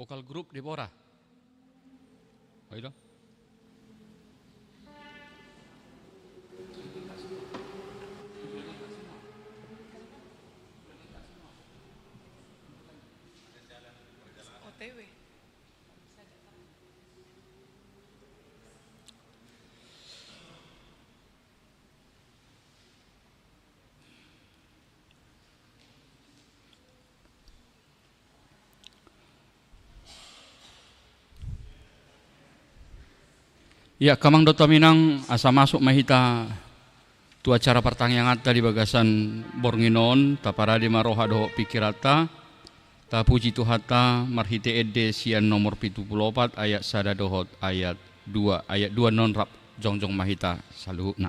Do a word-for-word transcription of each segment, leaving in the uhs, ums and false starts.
Vokal grup Deborah. Ayo dong. O T W. Ia, angka amang dohot inang, asa masuk ma hita tu acara partangianganta di bagasan borngin on, taparade ma roha dohot pingkiranta, tapuji Tuhanta marhite ende sian nomor pitu pulu opat ayat sada dohot ayat dua, ayat dua non rap jongjong ma hita saluhutna.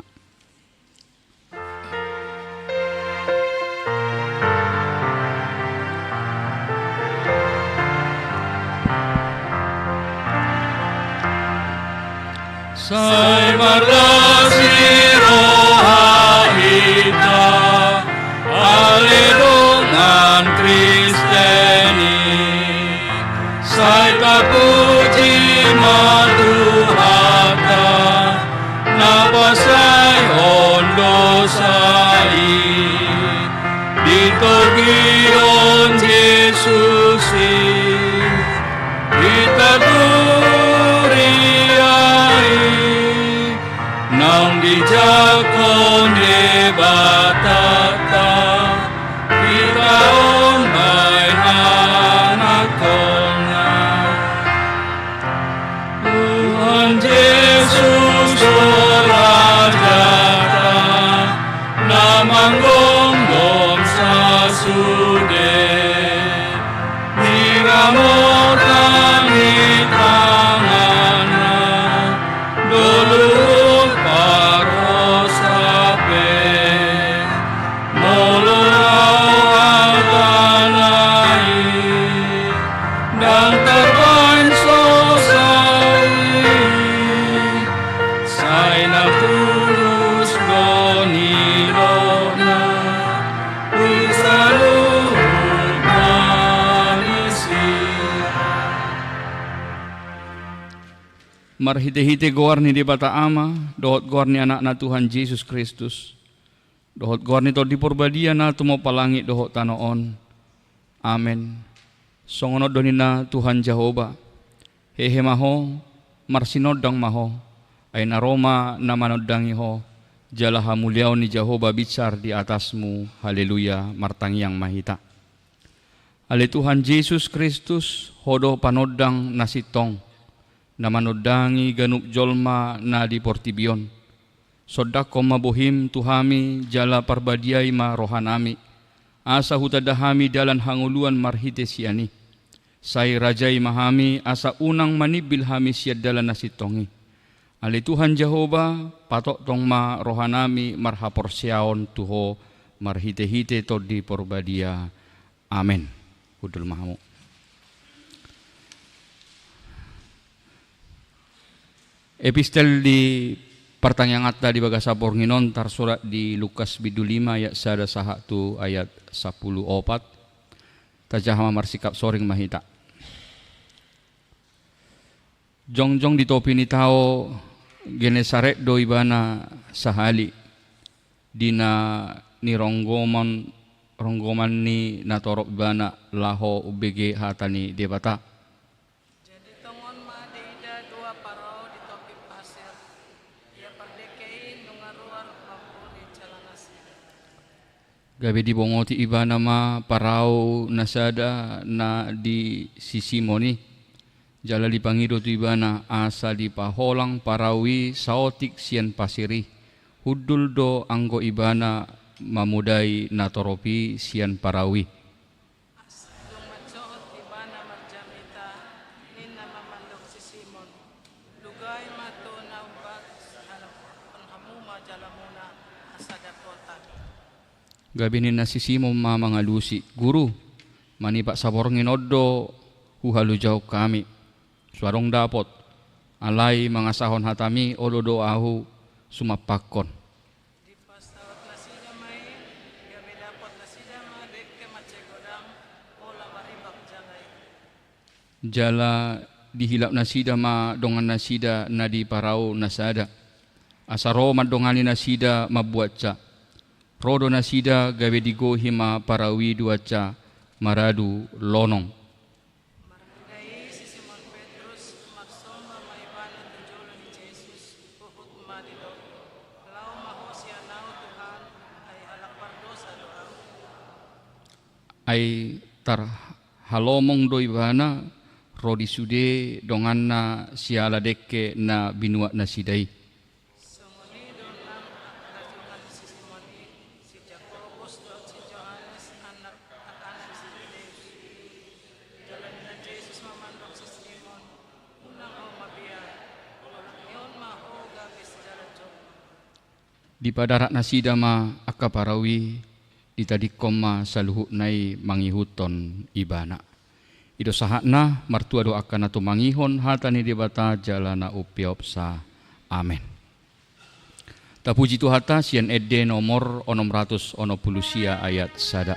Sai marlas ni roha hita, ale dongan Kristen i. Sai tapuji ma Tuhanta, na pasaehon dosa i, di torgion Jesus i, hita tu huria i, naung dijangkon Debatanta, hita on baen anakkonna. Tuhan Jesus do Rajanta, na manggomgom sasude, diramoti di tanganna dolok parhosa pe. Molo roha hata i, ndang tarbaen sosa i, sai na tulus do nidokna tu saluhut manisia. Marhitehite goar ni Debata Ama dohot goar ni Anakna Tuhan Jesus Kristus, dohot goar ni Tondi Porbadia na tumompa langit dohot tano on. Amen. Songon on do ninna Tuhan Jahowa: Hehe ma ho, marsinondang ma ho, ai na ro ma na manondangi ho, jala hamuliaon ni Jahowa binsar di atasmu. Haleluya. Martangiang ma hita. Ale Tuhan Jesus Kristus, Ho do panondang na sintong, na manondangi ganup jolma na di portibi on. Sondanghon ma bohim tu hami jala parbadiai ma rohanami, asa hutanda hami dalan hangoluan marhite sian i. Sai rajai ma hami asa unang manimbil hami sian dalan na sintong i. Ale Tuhan Jahowa, patongtong ma rohanami marhaporseaon tu Ho marhitehite Tondi Porbadia. Amen. Hundul ma hamu. Epistel di partangianganta di bagasan borngin on tarsurat di Lukas bindu lima ayat sada sahat tu ayat sampulu opat. Tajaha ma marsikap soring ma hita. Jongjong di topi ni tao Genesaret do ibana sahali, di na nironggoman, ronggoman ni natorop ibana laho umbege hata ni Debata. Jadi tongon ma diida dua parau di topi pasir. Ia pardengke i nunga ruar mambuat jala nasida. Gabe dibongoti ibana ma parau na sada na di si Simon i, jala dipangido tu ibana asa dipaholang parau i saotik sian pasir i. Hundul do anggo ibana mamodai natorop i sian parau i. Asa dung mansohot ibana marjamita, ninna ma mandok si Simon, dugai ma tu na umbagas, halakhon hamu ma jalamuna asa dapotan. Gabe ninna si Simon ma mangalusi, Guru, manipat saborngin on do huhalujahon hami. So adong dapot, alai mangasahon hatami olo do ahu sumampakkon. Dipasaut nasida ma i, gabe dapot nasida ma dengke mansai godang, pola maribak jala i. Jala dihilap nasida ma dongan nasida na di parau na sada, asa ro mandongani nasida mambuatsa. Ro do nasida gabe digohi ma parau i duansa maradu lonong. Marnida i si Simon Petrus marsomba ma ibana tu jolo ni Jesus, huhut ma didok, laho ma ho sian ahu Tuhan, ai halak pardosa do ahu. Ai tarhalomong do ibana ro di sude donganna siala dengke na binuat nasida i. Songon i do nang harajaon si Simon i, si Jakobus dohot si Johannes, anak, anak ni si Zebedeus. Jala ninna Jesus ma mandok si Simon, unang ho mabiar, holangi on ma ho gabe sijala jolma. Dipadarat nasida ma angka parau i, ditadingkon ma saluhutna i mangihuthon ibana. I do sahatna. Martua do angka na tumangihon hata ni Debata jala na umpeopsa. Amen. Tapuji Tuhanta sian ende nomor onom ratus onom pulu sia ayat sada.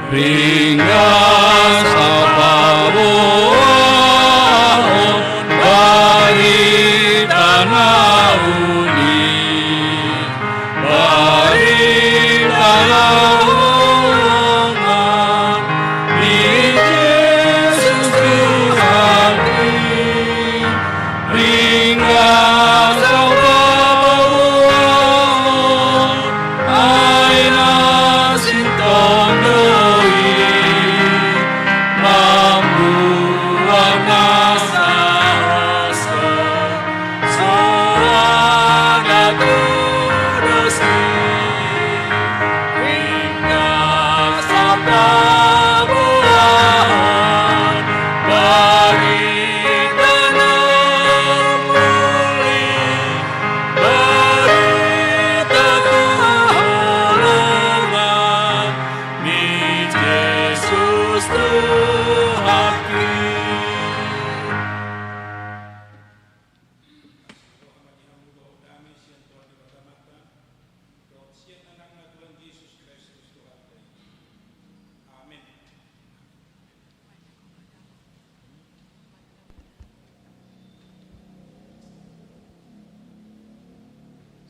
Ringas hapaboahon barita na uli. Barita na longan ni Jesus Tuhan i, ringas hapaboahon, ai na sintong do i, mambuat na sahasol. Soada tu dos i, ringas hapaboahon, barita na uli, barita tu haholongan ni Jesus Tuhan i.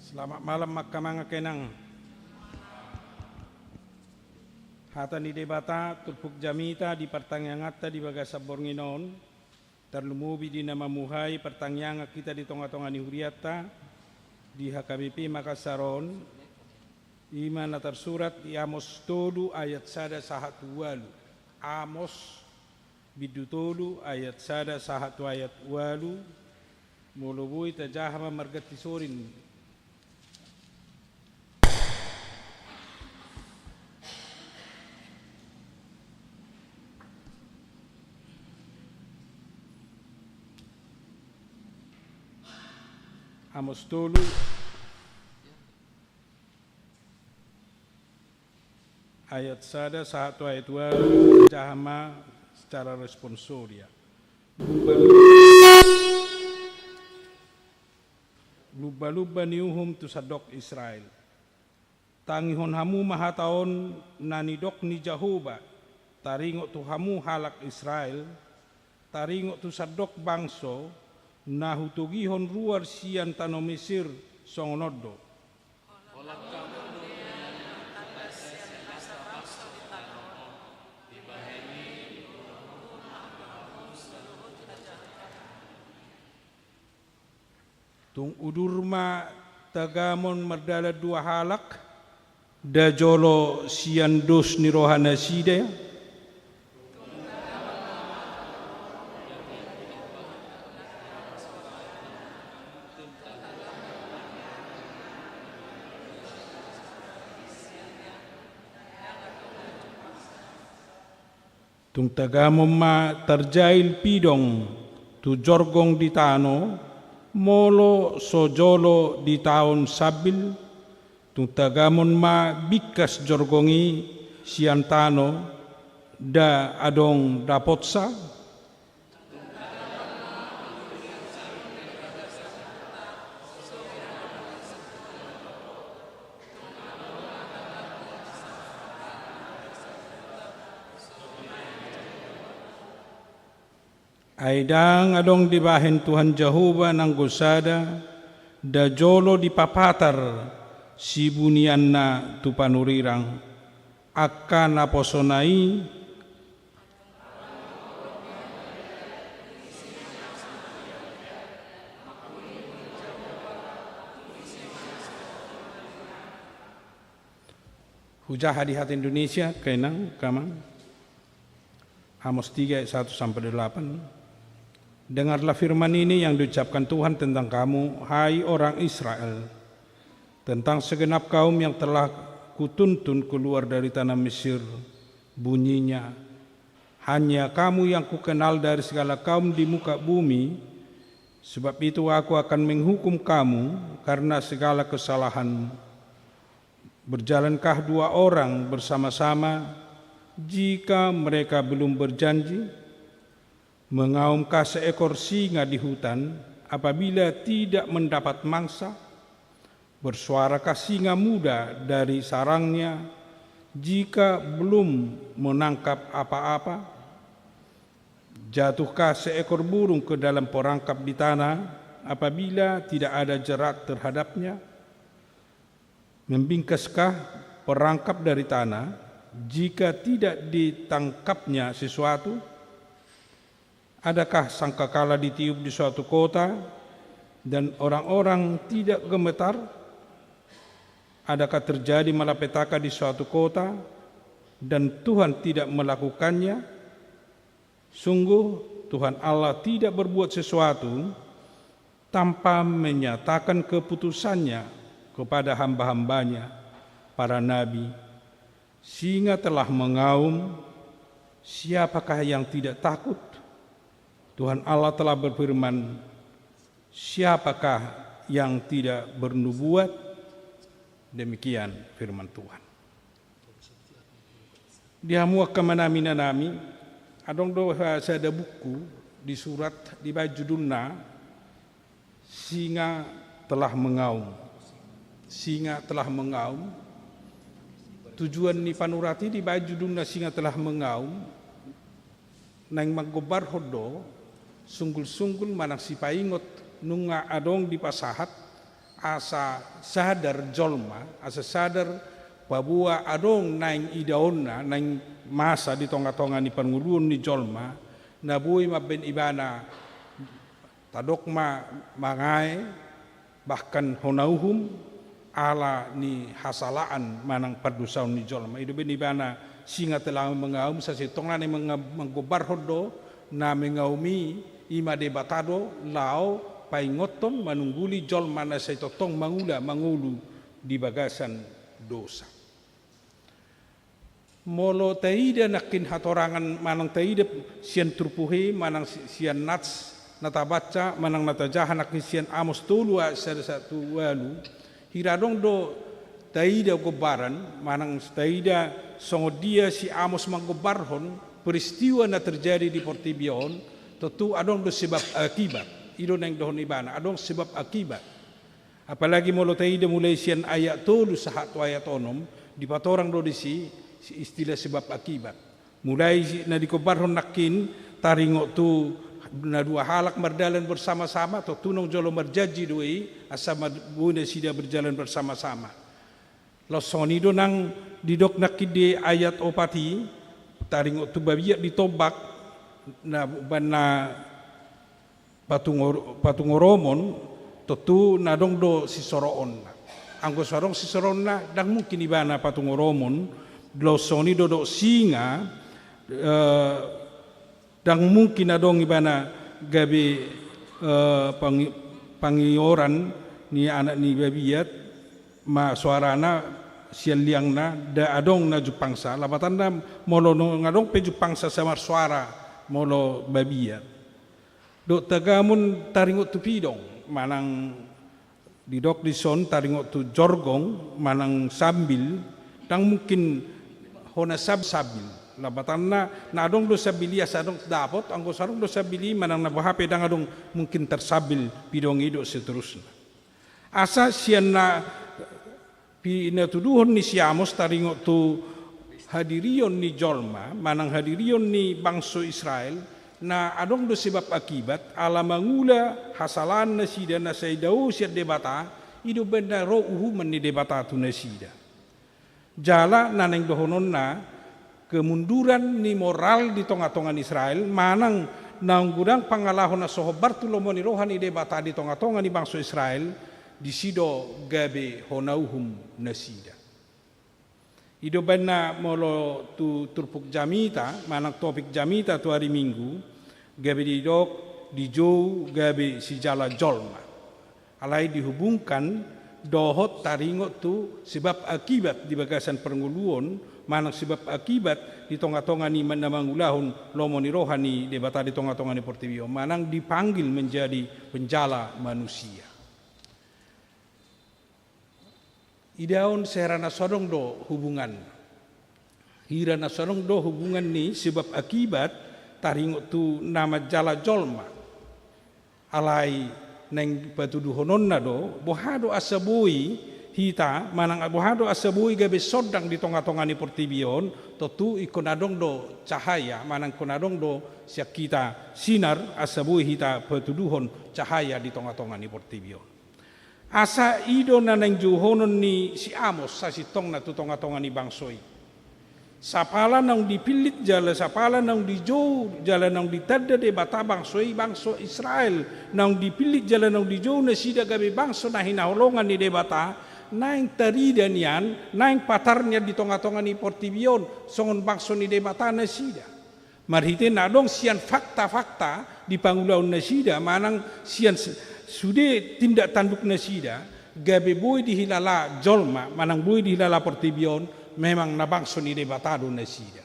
Selamat malam, angka amang, angka inang. Hata ni Debata turpuk jamita di partangianganta di bagasan borngin on, Tarlumobi di na mamuhai partangiangan hita di tonga-tonga ni hurianta di H K B P Makassar on, i ma na tarsurat di Amos tolu ayat sada sahat tu ualu. Amos bindu tolu ayat sada sahat tu ayat ualu. Molo boi tajaha ma marganti sorin. Amos tolu ayat sada sahat tu ayat ualu, jaha ma secara responsoria. Lumba-lumba ni uhum tu sandok Israel. Tangihon hamu ma hata on na nidok ni Jahowa, taringot tu hamu halak Israel, taringot tu sandok bangso na hutogihon ruar sian tano Mesir, songon on do. Tung udur ma tagamon mardalan dua halak, nda jolo sian dos ni rohanasida. Tung tagamon ma tarjail pidong tu jorgong di tano, molo so jolo ditaon sambil. Tung tagamon ma bingkas jorgong i sian tano, nda adong dapotsa. Ai ndang adong dibahen Tuhan Jahowa nanggo sada, nda jolo dipapatar sibunianna tu panurirang. Angka naposona i. Hujaha di hata Indonesia, kainang, kamang. Amos tiga ayat satu sampai delapan. Dengarlah firman ini yang diucapkan Tuhan tentang kamu, hai orang Israel, tentang segenap kaum yang telah kutuntun keluar dari tanah Mesir. Bunyinya, hanya kamu yang kukenal dari segala kaum di muka bumi, sebab itu aku akan menghukum kamu karena segala kesalahanmu. Berjalankah dua orang bersama-sama jika mereka belum berjanji? Mengaumkah seekor singa di hutan apabila tidak mendapat mangsa? Bersuarakah singa muda dari sarangnya jika belum menangkap apa-apa? Jatuhkah seekor burung ke dalam perangkap di tanah apabila tidak ada jerat terhadapnya? Membingkaskah perangkap dari tanah jika tidak ditangkapnya sesuatu? Adakah sangkakala ditiup di suatu kota dan orang-orang tidak gemetar? Adakah terjadi malapetaka di suatu kota dan Tuhan tidak melakukannya? Sungguh, Tuhan Allah tidak berbuat sesuatu tanpa menyatakan keputusannya kepada hamba-hambanya, para nabi. Singa telah mengaum, siapakah yang tidak takut? Tuhan Allah telah berfirman, siapakah yang tidak bernubuat? Demikian firman Tuhan. Di hamu angka amanami, inanami, adong do, eh, sada buku disurat, dibaen judulna Singa Telah Mengaum. Singa Telah Mengaum. Tujuan ni panurat i dibaen judulna Singa Telah Mengaum, naeng manggombarhon do sunggul-sunggul manang sipaingot nunga adong dipasahat, asa sadar jolma, asa sadar paboa adong naeng idaonna, naeng masa di tonga-tonga ni parngoluon ni jolma, Na boi mambaen ibana, tadok ma mangae, bahkan hona uhum, ala ni hasalaan manang pardosaon ni jolma. I do umbaen ibana singa telah mengaum, sasintongna na manga-, manggombarhon do, na mengaum i, i ma Debata do, laho paingothon manungguli jolma na sai tongtong mangula mangolu di bagasan dosa. Molo taida nangkin hatorangan manang taida sian turpuk i manang si-, sian nats na tabaca manang na tajaha nangkin sian Amos tolu ayat sada sahat tu ualu, hira adong do taida gombaran manang taida songon dia si Amos manggombarhon peristiwa na terjadi di portibi on, tontu adong do sebab akibat. I do naeng dohon ibana, adong sebab akibat. Apalagi molo taida mulai sian ayat tolu sahat tu ayat onom, dipatorang do disi si istilah sebab akibat. Mulai si-, na digombarhon nangkin taringot tu na dua halak mardalan bersama-sama, tontu naung jolo marjanji do i, asa mar-, boi nasida berjalan bersama-sama. Laos songon i do nang didok nangkin di ayat opat i, taringot tu babiat ditombak, na umbaen na patungor-, patungoromon, tontu na adong do sisoroonna. Anggo so adong sisoroonna, ndang mungkin ibana patungoromon, laos songon i do dok singa, eh, ndang mungkin adong ibana gabe, eh, pangi-, pangioran ni anak ni babiat, ma soarana sian liangna, nda adong na jumpangsa, lapatanna molo naung adong pe jumpangsa sai marsoara molo babiat. Dok tagamon taringot tu pidong, manang didok dison taringot tu jorgong, manang sambil, ndang mungkin hona sab-, sambil. Lapatanna, na adong do sambil i asa adong dapot, anggo so adong do sambil i, manang na boha pe ndang adong mungkin tarsambil pidong i dohot seterusna. Asa sian na pinatuduhon ni si Amos taringot tu hadirion ni jolma, manang hadirion ni bangso Israel, na adong do sebab akibat, ala mangula hasalaan nasida na sai dao sian Debata, i do umbaen na ro uhuman ni Debata tu nasida. Jala na naeng dohononna, kemunduran ni moral di tonga-tonga ni Israel, manang naung godang pangalaho na so hombar tu lomo ni roha ni Debata di tonga-tonga ni bangso Israel, disi do gabe hona uhum nasida. I do umbaen na molo tu turpuk jamita, manang topik jamita tu ari Minggu, gabe didok dijou gabe sijala jolma. Alai dihubungkan dohot taringot tu sebab akibat di bagasan parngoluon, manang sebab akibat di tonga-tonga ni ma-, na mangulahon lomo ni roha ni Debata di tonga-tonga ni portibi on, manang dipanggil menjadi penjala manusia. Idaon sehera na so adong do hubungan. Hira na so adong do hubungan ni sebab akibat taringot tu na manjala jolma. Alai naeng patuduhononna do, boha do asa boi hita, manang boha do asa boi gabe sondang di tonga-tonga ni portibi on, tontu ingkon adong do cahaya, manang ingkon adong do sian hita sinar, asa boi hita patuduhon cahaya di tonga-tonga ni portibi on. Asa i do na naeng jouhonon ni si Amos sasintongna tu tonga-tonga ni bangso i. Sapala naung dipillit jala sapala naung dijou jala naung ditanda Debata bangso i, bangso Israel, naung dipillit jala naung dijou nasida gabe bangso na hinaholongan ni Debata, naeng tarida nian, naeng patar nian di tonga-tonga ni portibi on, songon bangso ni Debata nasida. Marhite na adong sian fakta-fakta di pangulaon nasida, manang sian s-, sude tindak tanduk nasida, gabe boi dihilala jolma, manang boi dihilala portibi on, memang na bangso ni Debata do nasida.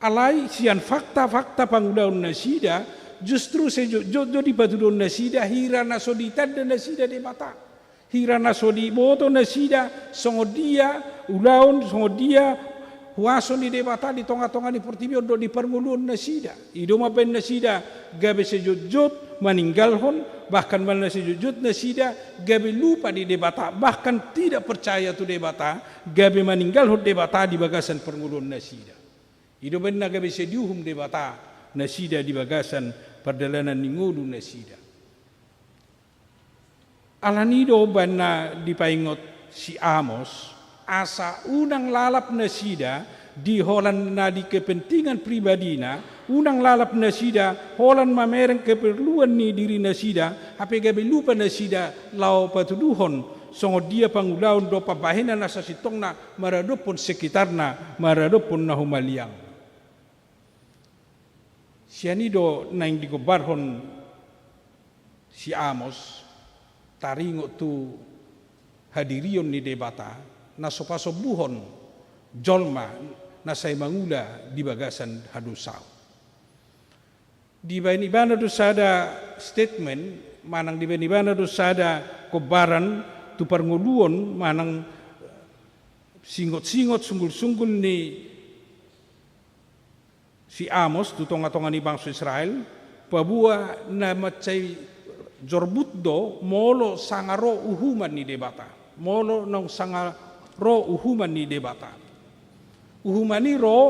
Alai sian fakta-fakta pangulaon nasida, justru sejotjot do dipatuduhon nasida, hira na so ditanda nasida Debata. Hira na so diboto nasida, songon dia ulaon, songon dia huaso ni Debata di tonga-tonga ni portibi on dohot di parngoluon nasida. I do mambaen nasida gabe sejotjot maninggalhon, bahkan malah sejotjot nasida gabe lupa di Debata, bahkan tidak percaya tu Debata, gabe maninggalhon Debata di bagasan parngoluon nasida. I do umbaen na gabe sai diuhum Debata nasida di bagasan pardalanan ni ngolu nasida. Alani i do umbaen na dipaingot si Amos, asa unang lalap nasida di holan na di kepentingan pribadina, unang lalap nasida holan mamereng keperluan ni dirinasida, hape gabe lupa nasida laho patuduhon songon dia pangulaon dohot pambahenan na sasintongna maradophon sekitarna, maradophon na humaliang. Sian i do naeng digombarhon si Amos taringot tu hadirion ni Debata na so pasombuhon jolma na sai mangula di bagasan hadosaon. Dibaen ibana do sada statement, manang dibaen ibana do sada gombaran tu parngoluon manang singot-singot, sunggul-sunggul ni si Amos tu tonga-tonga ni bangso Israel, paboa na mansai jorbut do molo sanga ro uhuman ni Debata, molo naung sanga ro uhuman ni Debata. Uhuman i ro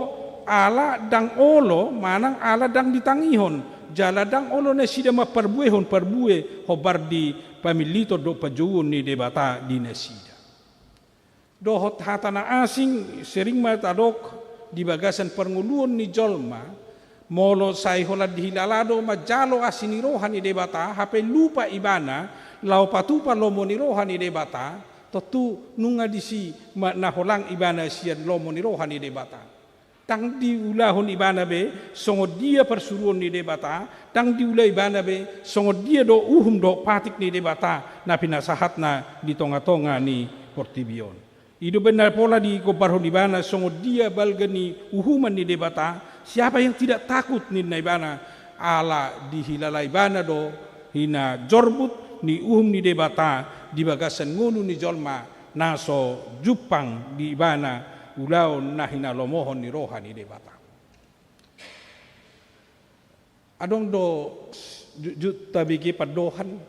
ala ndang olo manang ala ndang ditangihon, jala ndang olo nasida mamparbuehon parbue hombar di pamilliton dohot panjouon ni Debata di nasida. Dohot hata na asing, sering ma tadok di bagasan parngoluon ni jolma, molo sai holan dihilala do manjalo asi ni roha ni Debata, hape lupa ibana laho patupa lomo ni roha ni Debata, tontu nunga disi ma na holang ibana sian lomo ni roha ni Debata. Ndang diulahon ibana be songon dia parsuruon ni Debata, ndang diula ibana be songon dia do uhum dohot patik ni Debata na pinasahatna di tonga-tonga ni portibi on. I do umbahen na pola digombarhon ibana songon dia balga ni uhuman ni Debata, siapa yang tidak takut ninna ibana, ala dihilala ibana do hinajorbut ni uhum ni Debata di bagasan ngolu ni jolma na so jumpang di ibana ulaon na hinalomohon ni roha ni Debata. Adong do jut-, jut tabege pandohan,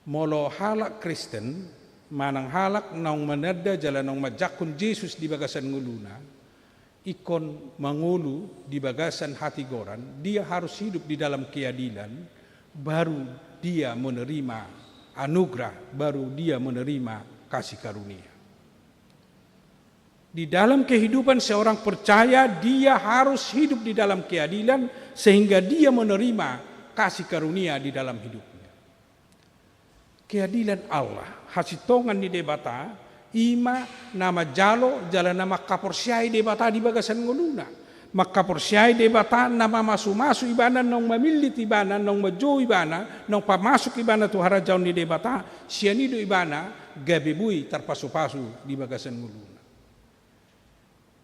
molo halak Kristen manang halak naung mananda jala naung manjangkon Jesus di bagasan ngoluna, ingkon mangolu di bagasan hatigoran, dia harus hidup di dalam keadilan, baru dia menerima anugerah, baru dia menerima kasih karunia. Di dalam kehidupan seorang percaya, dia harus hidup di dalam keadilan sehingga dia menerima kasih karunia di dalam hidupnya. Keadilan Allah, hasintongan ni Debata, i ma na manjalo jala na mangkaporseai Debata di bagasan ngoluna. Mangkaporseai Debata na mamasumasu ibana, naung mamillit ibana, naung manjou ibana, naung pamasuk ibana tu harajaon ni Debata, sian i do ibana gabe boi tarpasupasu di bagasan ngoluna.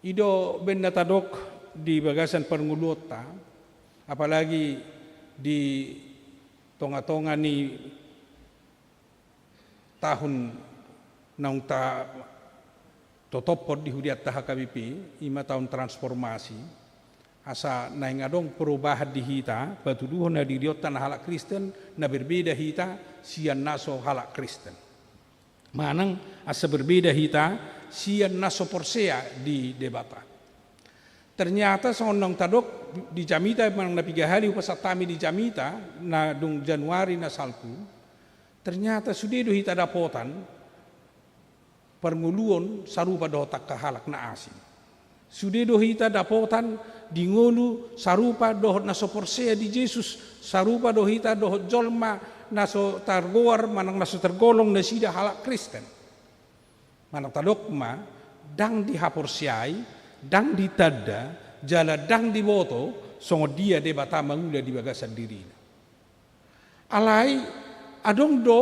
I do umbahen na tadok di bagasan parngoluonta, apalagi di tonga-tonga ni tahun naung tatophon di hudianta H K B P, i ma tahun transformasi, asa naeng adong perubahan di hita, patuduhon hadirionta na halak Kristen, na berbeda hita sian na so halak Kristen. Manang asa berbeda hita sian na so porsea di Debata. Ternyata songon naung tadok di jamita, manang na piga hali hupasahat hami di jamita na dung Januari na salpu, ternyata sude do hita dapotan parngoluon sarupa dohot angka halak na asing. Sude do hita dapotan di ngolu sarupa dohot na so porsea di Jesus, sarupa do hita dohot jolma na so targoar manang na so tergolong nasida halak Kristen. Manang tadok ma, ndang dihaporseai, ndang ditanda, jala ndang diboto songon dia Debata mangula di bagasan dirina. Alai adong do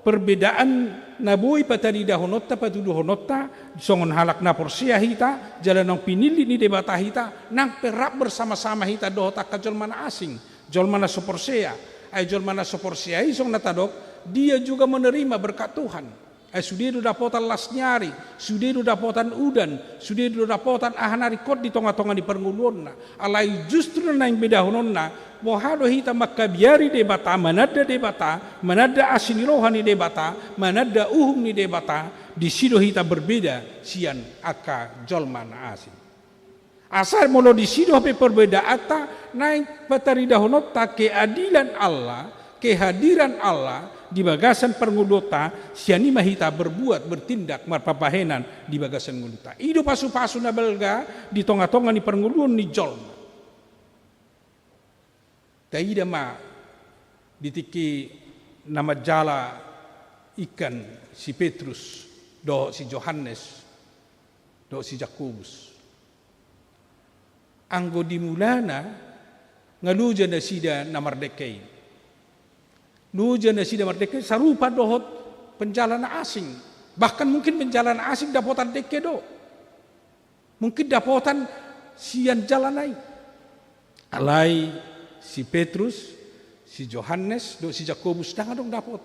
perbedaan na boi pataridahononta, patuduhononta, songon halak na porsea hita jala naung pinillit ni Debata hita, nang pe rap bersama-sama hita dohot angka jolma na asing, jolma na so porsea. Ai jolma na so porsea i songon na tadok, dia juga menerima berkat Tuhan. Ai sude do dapotan las ni ari, sude do dapotan udan, sude do dapotan aha na ringkot di tonga-tonga ni parngoluonna. Alai justru na naeng bedahononna, boha do hita mangkabiari Debata, mananda Debata, mananda asi ni roha ni Debata, mananda uhum ni Debata, disi do hita berbeda sian angka jolma na asing. Asa molo disi do hape perbedaanta, naeng pataridahononta keadilan Allah, kehadiran Allah di bagasan parngoluonta, sian i ma hita berbuat, bertindak, marpambahenan di bagasan ngolunta. I do pasupasu na balga di tongatonga ni parngoluon ni jolma. Taida ma di tingki na manjala ingkan si Petrus dohot si Johannes dohot si Jakobus. Anggo di mulana, nga loja nasida na mardengke i. Loja nasida mardengke sarupa dohot penjala na asing. Bahkan mungkin penjala na asing dapotan dengke do. Mungkin dapotan sian jala na i. Alai si Petrus, si Johannes dohot si Jakobus ndang adong dapot.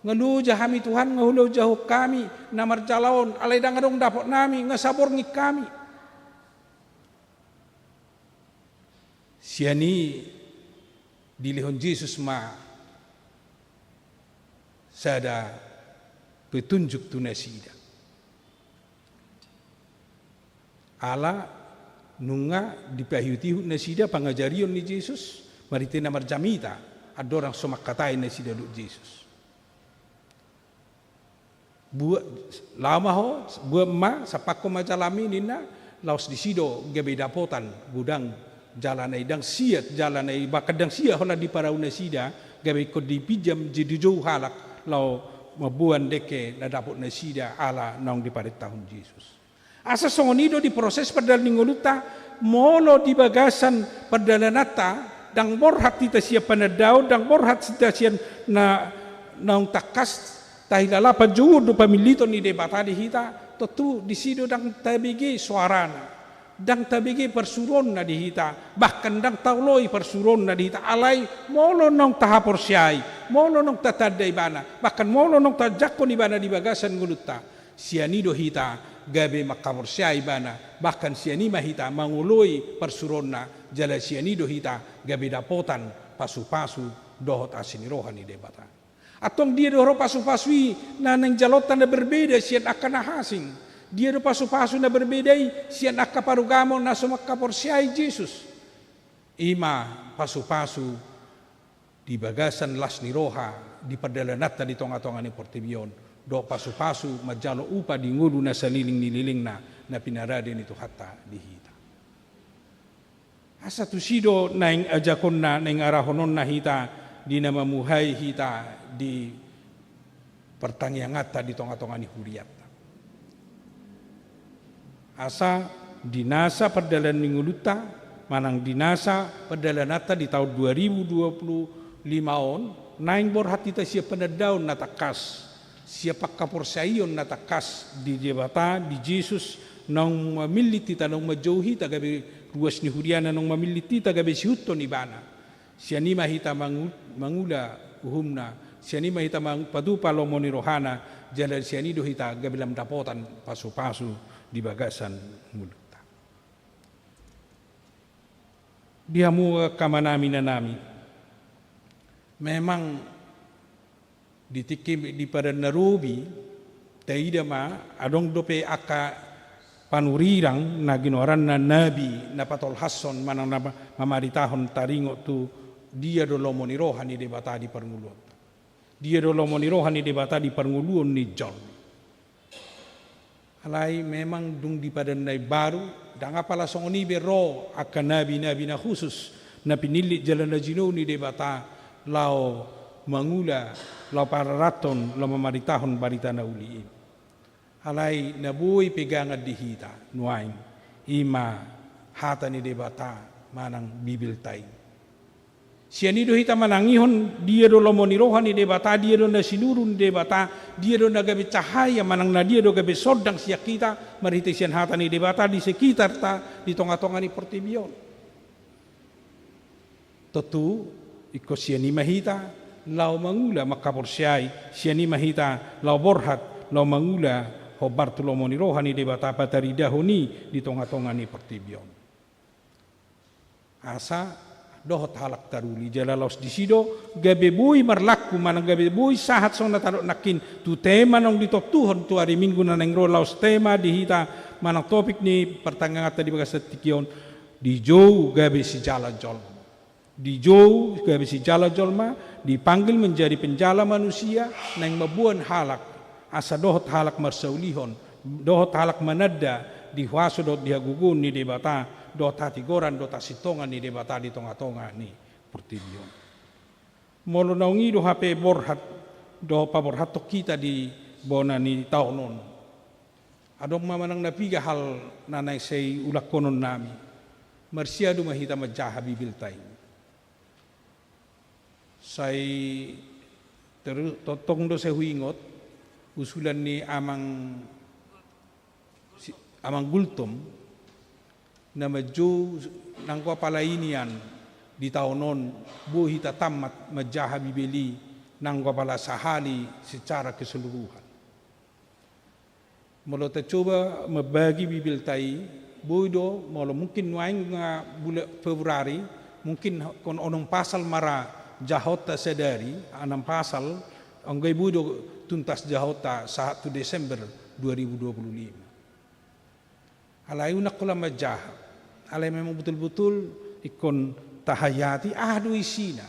Nga loja hami Tuhan, nga hulojahon hami na marjala on, alai ndang adong dapotnami, nga saborngin hami. Sian i dilehon Jesus ma sada petunjuk tu nasida. Ala nunga dipaihutihut nasida pangajarion ni Jesus, marhite na marjamita, andorang so mangkatai nasida dohot Jesus. Buat laho ma ho, buat ma, sampakkon ma jalam i ninna, laos disi do gabe dapotan godang jala na i, ndang sia jala na i, bahkan ndang sia holan diparau nasida, gabe ingkon dipinjam jadi jou halak laho mamboan dengke na dapot nasida ala naung diparentahon Jesus. Asa songon i do di proses pardalan ni ngolunta, molo di bagasan pardalananta ndang borhat hita sian panandaon, ndang borhat hita sian na naung tangkas tahilala, panjouon dohot pamilliton ni Debata di hita, tontu disi do ndang tabege soarana, ndang tabege parsuruonna di hita, bahkan ndang taoloi parsuruonna di hita, alai molo naung tahaporseai, molo naung tatanda ibana, bahkan molo naung tajangkon ibana di bagasan ngolunta, sian i do hita gabe mangkaporseai ibana, bahkan sian i ma hita mangoloi parsuruonna, jala sian i do hita gabe dapotan pasupasu dohot asi ni roha ni Debata. Antong dia do ro pasupasu i na naeng jaloonta na berbeda sian angka na asing? Dia do pasupasu na berbeda i sian angka parugamo na so mangkaporseai Jesus? I ma pasupasu di bagasan las ni roha di pardalananta di tongatonga ni portibi on, dohot pasupasu manjalo upa di ngolu na saleleng ni lelengna na pinarade ni Tuhanta di hita. Asa tusi do naeng ajakonna, naeng arahononna hita di na mamuhai hita di partangianganta di tongatonga ni hurianta. Asa di nasa pardalan ni ngolunta manang di nasa pardalananta di taon dua ribu dua puluh lima on, naeng borhat hita sian panandaon na tangkas, sian pangkaporseaion na tangkas di Debata, di Jesus, naung mamillit hita, naung manjou hita gabe ruas ni huriana, naung mamillit hita gabe siihuthon ibana. Sian i ma hita mangu-, mangula uhumna, sian i ma hita mang-, patupa lomo ni rohana, jala sian i do hita gabe lam dapotan pasupasu di bagasan ngolunta. Di hamu angka amanami, inanami, memang di tingki di padan na robi, taida ma, adong dope angka panurirang na ginoaranna nabi na patolhashon manang na ma-, mamaritahon taringot tu dia do lomo ni roha ni Debata di parngoluonta. Dia do lomo ni roha ni Debata di parngoluon ni jolma. Alai memang dung di padan na imbaru, ndang apala songon i be ro angka nabi-nabi na khusus, na pinillit jala na jinou ni Debata laho mangula, laho pararathon, laho mamaritahon barita na uli i. Alai na boi pegangan di hita nuaeng, i ma hata ni Debata manang Bibelta i. Sian i do hita manangihon dia do lomo ni roha ni Debata, dia do na sinuru ni Debata, dia do na gabe cahaya manang na dia do gabe sondang sian hita marhite sian hata ni Debata di sekitarta di tongatonga ni portibi on. Tontu ingkon sian i ma hita laho mangula mangkaporseai, sian i ma hita laho borhat laho mangula hombar tu lomo ni roha ni Debata pataridahon i di tongatonga ni portibi on. Asa dohot halak taruli jala laos disi do gabe boi marlaku manang gabe boi sahat songon na tadok nangkin tu tema naung ditontuhon tu ari Minggu na naeng ro, laos tema di hita manang topik ni partangianganta di bagasan tingki on, dijou gabe sijalan jolma. Dijou gabe sijala jolma, dipanggil menjadi penjala manusia, naeng mamboan halak, asa dohot halak marsaulihon, dohot halak mananda di huaso dohot di hagogoon ni Debata, dohot hatigoran dohot hasintongan ni Debata di tonga-tonga ni portibi on. Molo naung i do hape borhat dohot paborhathon hita di bona ni taon on, adong ma manang na piga hal na naeng sai ulangkononnami. Marsiadu ma hita manjaha Bibelta i. Sai teru-, tongtong do sai huingot usulan ni Amang si-, Amang Gultom, na manjou nanggo apala i nian di taon on, boi hita tammat manjaha Bibel i nanggo apala sahali secara keseluruhan. Molo tacoba mambagi Bibelta i, boi do, molo mungkin nuaeng nga bulan Februari, mungkin on-, onom pasal ma ra jahaonta sadari, anam pasal, anggo i boi do tuntas jahaonta sahat tu Desember dua ribu dua puluh lima. Alai unang holan manjaha. Alai memang betul-betul ingkon tahayati aha do isina.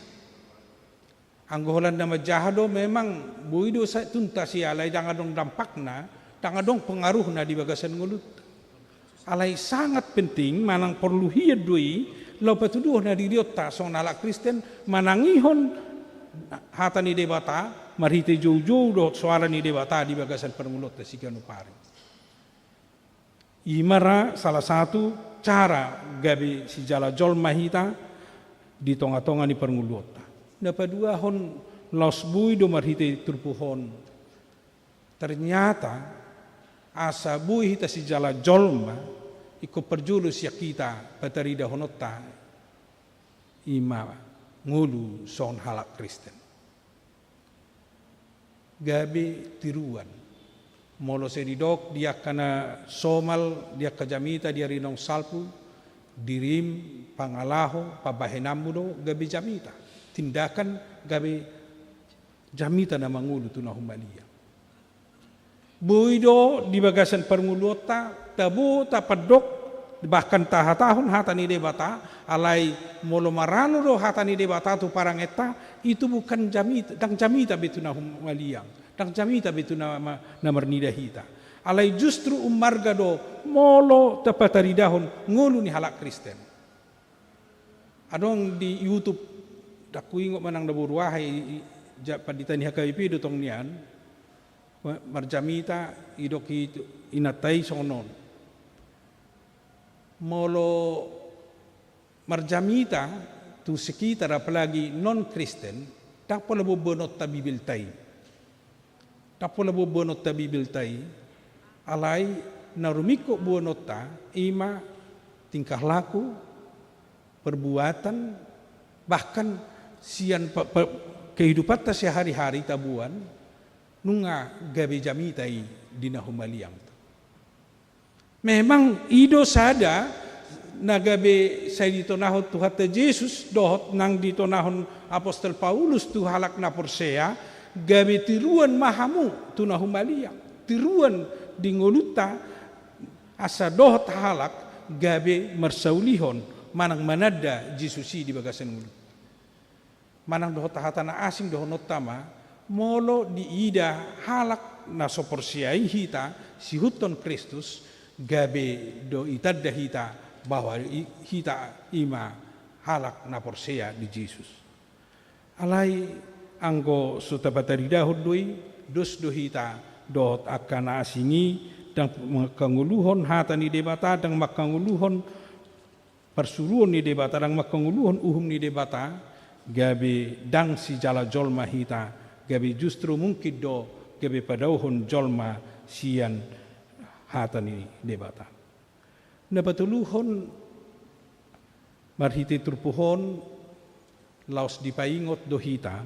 Anggo holan na manjaha do memang boi do sa-, tuntas i, alai ndang adong dampakna, ndang adong pengaruhna di bagasan ngolunta. Alai sangat penting manang porlu hian do i laho patuduhon hadirionta songon halak Kristen, manangihon hata ni Debata marhite joujou dohot soara ni Debata di bagasan parngoluonta siganup ari. I ma ra salah satu cara gabe sijala jolma hita di tonga-tonga ni parngoluonta. Na paduahon, laos boi do marhite turpuk on. Ternyata asa boi hita sijala jolma, ingkon parjolo sian hita pataridahononta i ma ngolu songon halak Kristen. Gabe tiruan. Molo sai didok di angka na somal, di angka jamita di ari naung salpu, dirim, pangalaho, pambahenanmu do gabe jamita. Tindakan gabe jamita na mangolu tu na humaliang. Boi do di bagasan parngoluonta, tabo, tapandok, bahkan tahatahon hata ni Debata, alai molo maralo do hata ni Debata tu parangenta, itu bukan jamita, ndang jamita be tu na humaliang, ndang jamita be tu na ma-, na marnida hita. Alai justru ummarga do molo tapataridahon ngolu ni halak Kristen. Adong di YouTube, ndang huingot manang na boru aha i, i, ja-, pandita ni H K B P do tong nian, ma-, marjamita, didok i tu inanta i songon on. Molo marjamita tu sekitar, apalagi non-Kristen, ndang pola boanboanonta Bibelta i. Ndang pola boanboanonta Bibelta i, alai na rumingkot boanonta, i ma tingkah laku, perbuatan, bahkan sian pe-, pe-, kehidupanta sehari-hari taboan, nunga gabe jamita i di na humaliang. Memang i do sada na gabe sai ditonahon Tuhanta Jesus dohot nang ditonahon apostel Paulus tu halak na porsea, gabe tiruan ma hamu tu na humaliang, tiruan di ngolunta, asa dohot halak gabe marsaulihon manang mananda Jesus i di bagasan ngolunta. Manang dohot hata na asing dohononta ma, molo diida halak na so porsea i hita siihuthon Kristus, gabe do itanda hita bahwa i-, hita i ma halak na porsea di Jesus. Alai anggo so tapataridahon do i, dos do hita dohot angka na asing i, ndang mangkangoluhon hata ni Debata, ndang mangkangoluhon parsuruon ni Debata, ndang mangkangoluhon uhum ni Debata, gabe ndang sijala jolma hita, gabe justru mungkin do gabe padaohon jolma sian hata ni Debata. Na patoluhon, marhite turpuk on, laos dipaingot do hita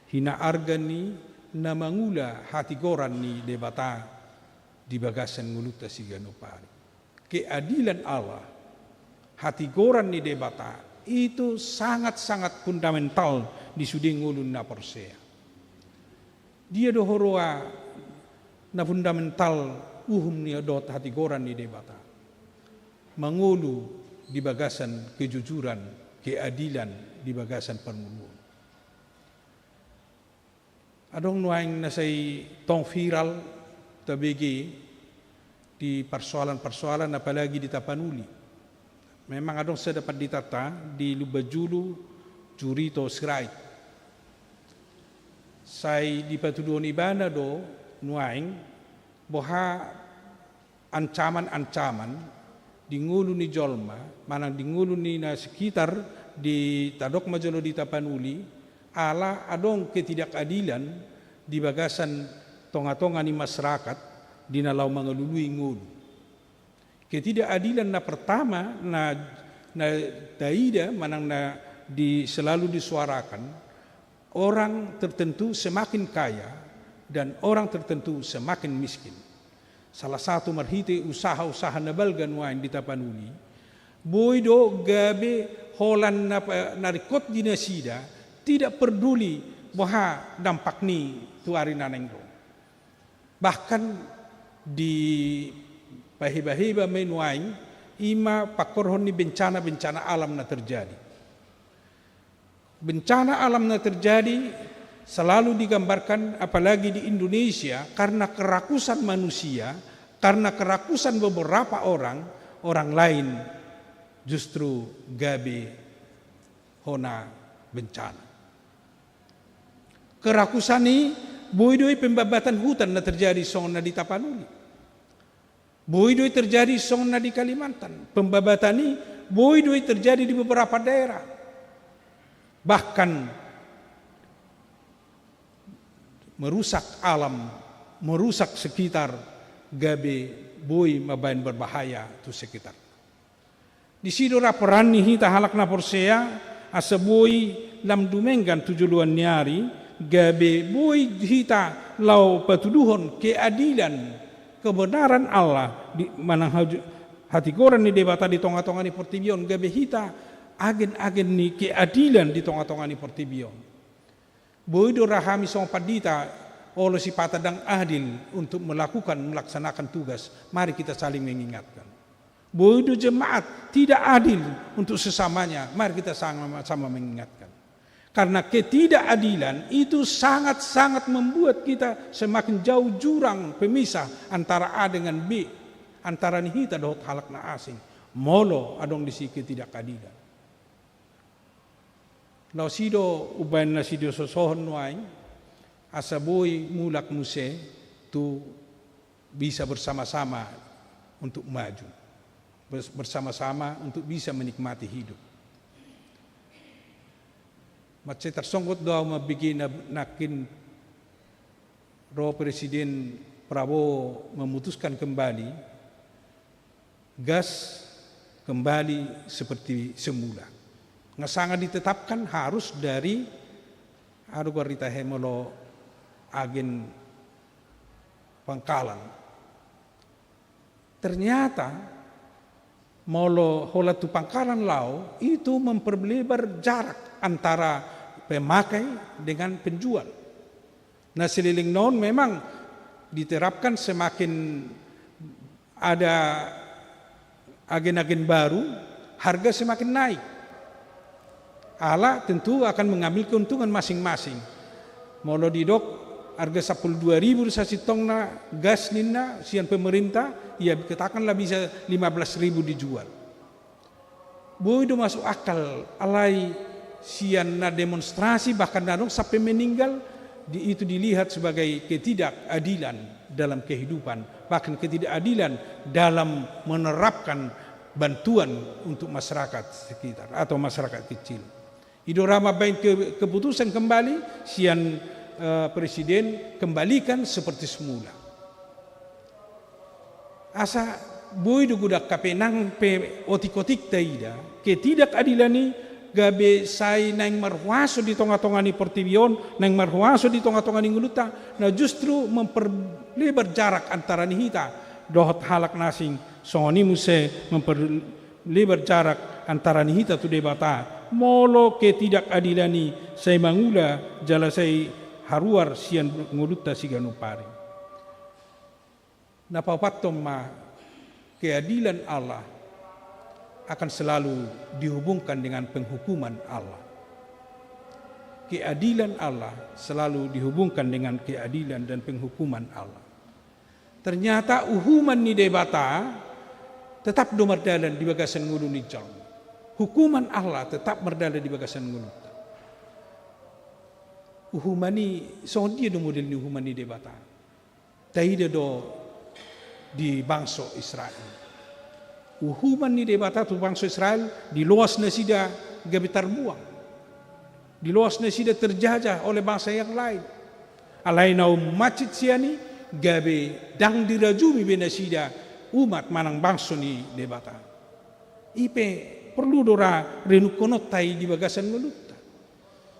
hinaarga ni na mangula hatigoran ni Debata di bagasan ngolunta siganup ari. Keadilan Allah, hatigoran ni Debata, itu sangat-sangat fundamental di sude ngolu ni na porsea. Dia do huroha na fundamental uhum ni dohot hatigoran ni Debata? Mangolu di bagasan kejujuran, keadilan, di bagasan parngoluon. Adong nuaeng na sai tong viral tabege di parsoalan-parsoalan, apalagi di Tapanuli. Memang adong sada panditanta di Lumbanjulu, Jurito Sirait. Sai dipatuduhon ibana do nuaeng boha ancaman-ancaman di ngolu ni jolma, manang di ngolu ni na sekitar di tadok ma jolo di Tapanuli, ala adong ketidakadilan di bagasan tonga-tonga ni masyarakat di na laho mangalului ngolu. Ketidakadilan na pertama na, na taida manang na di, selalu disuarakan, orang tertentu semakin kaya dan orang tertentu semakin miskin. Salah satu marhite usaha-usaha na balga nuaeng di Tapanuli, boi do gabe holan na, na ringkot di nasida, tidak perduli boha dampak ni tu ari na naeng ro. Bahkan dipahebaheba ma i nuaeng, i ma pangkorhon ni bencana-bencana alam na terjadi. Bencana alam na terjadi selalu digambarkan, apalagi di Indonesia, karena kerakusan manusia, karena kerakusan beberapa orang, orang lain justru gabe hona bencana. Kerakusan i boi do i pembabatan hutan na terjadi songon na di Tapanuli. Boi do i terjadi songon na di Kalimantan. Pembabatan i boi do i terjadi di beberapa daerah. Bahkan merusak alam, merusak sekitar, gabe boi mambaen berbahaya tu sekitar. Disi do ra peran ni hita halak na porsea, asa boi lam dumenggan tu joloan ni ari, gabe boi hita laho patuduhon keadilan, kebenaran Allah di, manang haju-, hatigoran ni Debata di tonga-tonga ni portibi on, gabe hita agen-agen ni keadilan di tonga-tonga ni portibi on. Boi do ra hami songon pandita, olo sipata ndang adil untuk melakukan, melaksanakan tugas. Mari kita saling mengingatkan. Boi do jemaat tidak adil untuk sesamanya. Mari kita sama-sama mengingatkan. Karena ketidakadilan itu sangat-sangat membuat kita semakin jauh jurang pemisah antara A dengan B, antara ni hita dohot halak na asing. Molo adong disi ketidakadilan. Laos i do umbaen na sidososohon nuaeng, asa boi mulak muse tu bisa bersama-sama untuk maju, bers-, bersama-sama untuk bisa menikmati hidup. Mansai tarsonggot do au mambege na-, nangkin ro Presiden Prabowo memutuskan kembali gas kembali seperti semula. Nga sanga ditetapkan harus dari, aduh, gua ritahe molo agen Pangkalan. Ternyata molo holan tu Pangkalan laho, itu memperlebar jarak antara pemakai dengan penjual. Na saleleng on memang diterapkan semakin ada agen-agen baru, harga semakin naik. Ala tentu akan mengambil keuntungan masing-masing. Molo didok harga sampulu dua ribu sasintongna gas ninna sian pemerintah, ya katakanlah bisa lima belas ribu dijual. Boi do masuk akal, alai sian na demonstrasi bahkan na adong sampe meninggal, di, itu dilihat sebagai ketidakadilan dalam kehidupan, bahkan ketidakadilan dalam menerapkan bantuan untuk masyarakat sekitar atau masyarakat kecil. I do ra mambaen ke-, keputusan kembali sian, eh, presiden, kembalikan seperti semula. Asa boi do godang hape nang pe otik-otik taida, ketidakadilan i gabe sai naeng marhuaso di tonga-tonga ni portibi on, naeng marhuaso di tonga-tonga ni ngolunta, na justru memperlebar jarak antara ni hita dohot halak na asing, songon i muse memperlebar jarak antara ni hita tu Debata, molo ketidakadilan i sai mangula jala sai haruar sian ngolunta siganup ari. Na paopathon ma, keadilan Allah akan selalu dihubungkan dengan penghukuman Allah. Keadilan Allah selalu dihubungkan dengan keadilan dan penghukuman Allah. Ternyata uhuman ni Debata tetap do mardalan di bagasan ngolu ni jolma. Hukuman Allah tetap mardalan di bagasan ngolunta. Uhuman i, songon dia do model ni uhuman ni Debata? Taida do di bangso Israel. Uhuman ni Debata tu bangso Israel, diloas nasida gabe tarbuang. Diloas nasida terjajah oleh bangsa yang lain. Alai na ummancit sian i, gabe ndang dirajumi be nasida umat manang bangso ni Debata. I pe porlu do ra renungkononta i di bagasan ngolunta.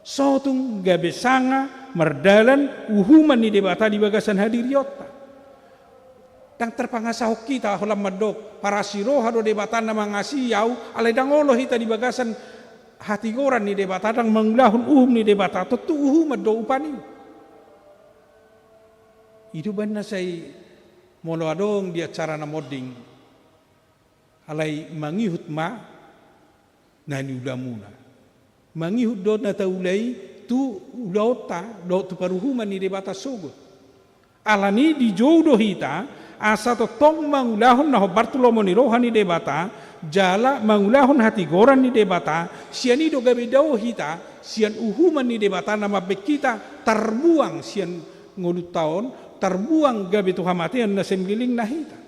Sotung gabe sanga mardalan uhuman ni Debata di bagasan hadirionta. Ndang tarpangasahon hita holan mandok, parasi roha do Debata na mangasihi ahu, alai ndang olo hita di bagasan hatigoran ni Debata, ndang mangulahon uhum ni Debata, tontu uhuman do upa ni. I do umbahen na sai molo adong di acara na monding, alai mangihut ma na niulamuna. Mangihut do na taula i tu ulaonta dohot tu paruhuman ni Debata sogot. Alani dijou do hita asa tongtong mangulahon na hombar tu lomo ni roha ni Debata, jala mangulahon hatigoran ni Debata. Sian i do gabe dao hita sian uhuman ni Debata na mambahen hita tarbuang sian ngolunta on, tarbuang gabe tu hamatean na semlilingna hita.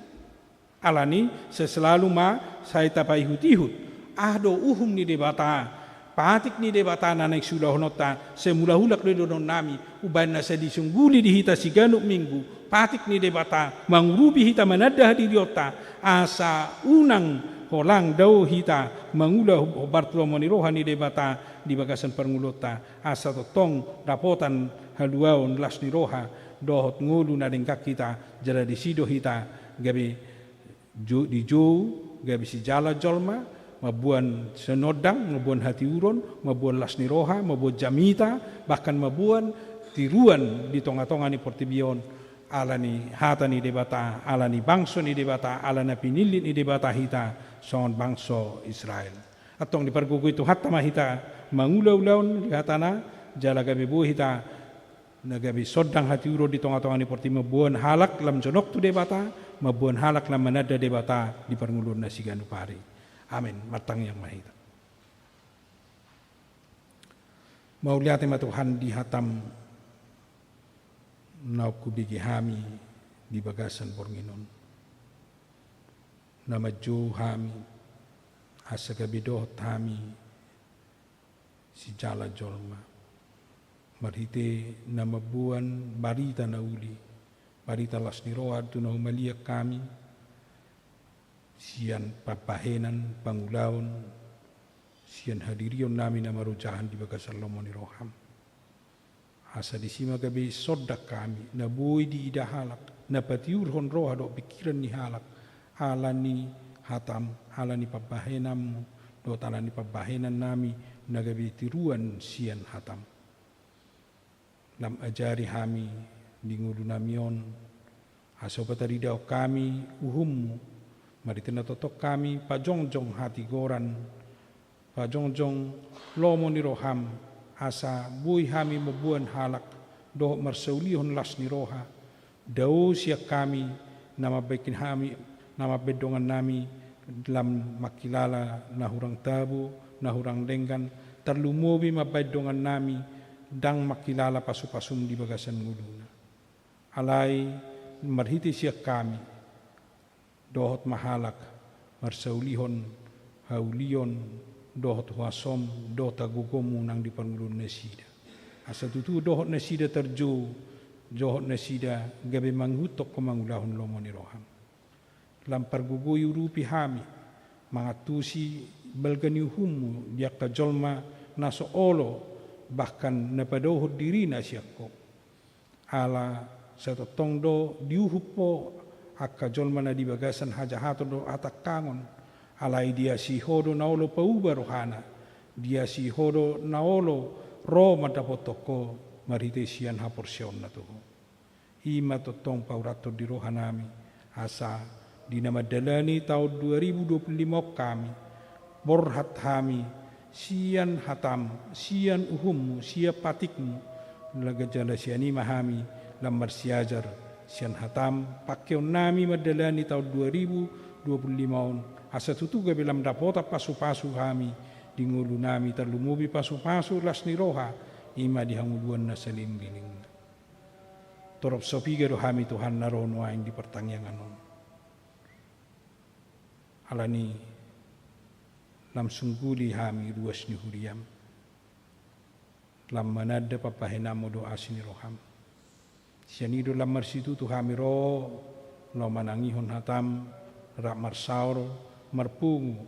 Alani, sai selalu ma sai tapaihut-ihut aha do uhum ni Debata, patik ni Debata na naeng siulahononta. Sai mulak-ulak do dohononnami, umbahen na sai disungguli di hita siganup Minggu patik ni Debata, mangurupi hita mananda hadirionta, asa unang holan dao hita mangula hombar tu lomo ni roha ni Debata di bagasan parngoluonta, asa tongtong dapotan haluaon, las ni roha dohot ngolu na denggan hita, jala disi do hita gabe jo-, dijou, gabe sijala jolma, mamboan sinondang, mamboan hatiuron, mamboan las ni roha, mamboan jamita, bahkan mamboan tiruan di tonga-tonga ni portibi on, alani hata ni Debata, alani bangso ni Debata, ala na pinillit ni Debata hita songon bangso Israel. Antong dipargogoi Tuhanta ma hita mangula ulaon di hatana, jala gabe boi hita na gabe sondang hatiuron di tonga-tonga ni portibi, mamboan halak lam jonok tu Debata, mamboan halak lam mananda Debata di parngoluon na siganup ari. Amen. Martangiang ma hita. Mauliate ma Tuhan di hatam naung hubege hami di bagasan borngin on, na manjou hami asa gabe dohot hami sijala jolma marhite na mamboan barita na uli, barita las ni roha tu na humaliang hami sian pambahenan pangulaon sian hadirionnami na marojahan di bagasan lomo ni roham. Asa disi ma gabe sondang hami, na boi diida halak, na patiurhon roha dohot pingkiran ni halak, alani hatam, alani pambahenanmu, dohot alani pambahenannami na gabe tiruan sian hatam. Lam ajari hami di ngolunami on, asa hupataridahon hami uhummu, marhite na tongtong hami pajongjong hatigoran, pajongjong lomo ni roham, asa boi hami mamboan halak dohot marsaulihon las ni roha, dao sian hami na mambahen hami, na mambahen dongannami lam mangkilala na hurang tabo, na hurang denggan, tarlumobi mambahen dongannami ndang mangkilala pasupasum di bagasan ngoluna. Alai marhite sian hami, dohot ma halak marsaulihon haulion dohot huasom dohot hagogoonmu nang di parngoluon nasida. Asa tutu dohot nasida tarjou, dohot nasida gabe mangihuthon ho mangulahon lomo ni roham. Lam pargogoi urupi hami mangantusi balga ni uhummu di angka jolma na so olo, bahkan na padaohon dirina sian ho. Ala sai tongtong do diuhum ho angka jolma na di bagasan hajahaton dohot hatangkangon, alai diasihi ho do na olo pauba rohana, diasihi ho do na olo ro mandapothon ho marhite sian haporseaonna tu ho. I ma tongtong paurathon di rohanami, asa di na mandalani taon dua ribu dua puluh lima on hami, borhat hami sian hatam, sian uhummu, sian patikmu, laga jala sian i ma hami lam marsiajar sian hatam, pangkeonnami mandalani taon dua ribu dua puluh lima on, asa tutu gabe lam dapotan pasupasu hami di ngolunami, tarlumobi pasupasu las ni roha, i ma di hangoluan na salelenglelengna. Torop so piga do hami Tuhan na ro nuaeng di partangiangan on. Alani lam sungguli hami ruas ni huriam, lam mananda pambahenanmu dohot asi ni roham. Sian i do lam marsitutu hami ro, laho manangihon hatam, rap marsaor, marpungu,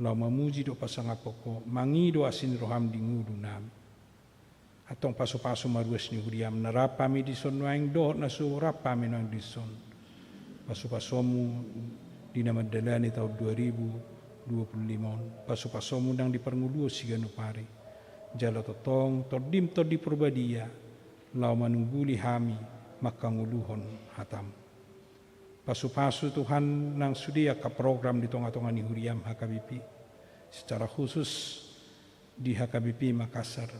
laho mamuji dohot pasangaphon ho, mangido asi ni roham di ngolunami. Antong pasupasu ma ruas ni huriam na rap hami dison nuaeng dohot na so rap hami nuaeng dison. Pasupasuonmu di na mandalani taon dua ribu dua puluh lima on, pasupasuonmu nang di parngoluon siganup ari. Jala tongtong Tondim Tondi Porbadia, laho manungguli hami manghangoluhon hatam. Pasupasu Tuhan nang sude angka program di tongatonga ni huriam H K B P. Secara khusus di H K B P Makassar,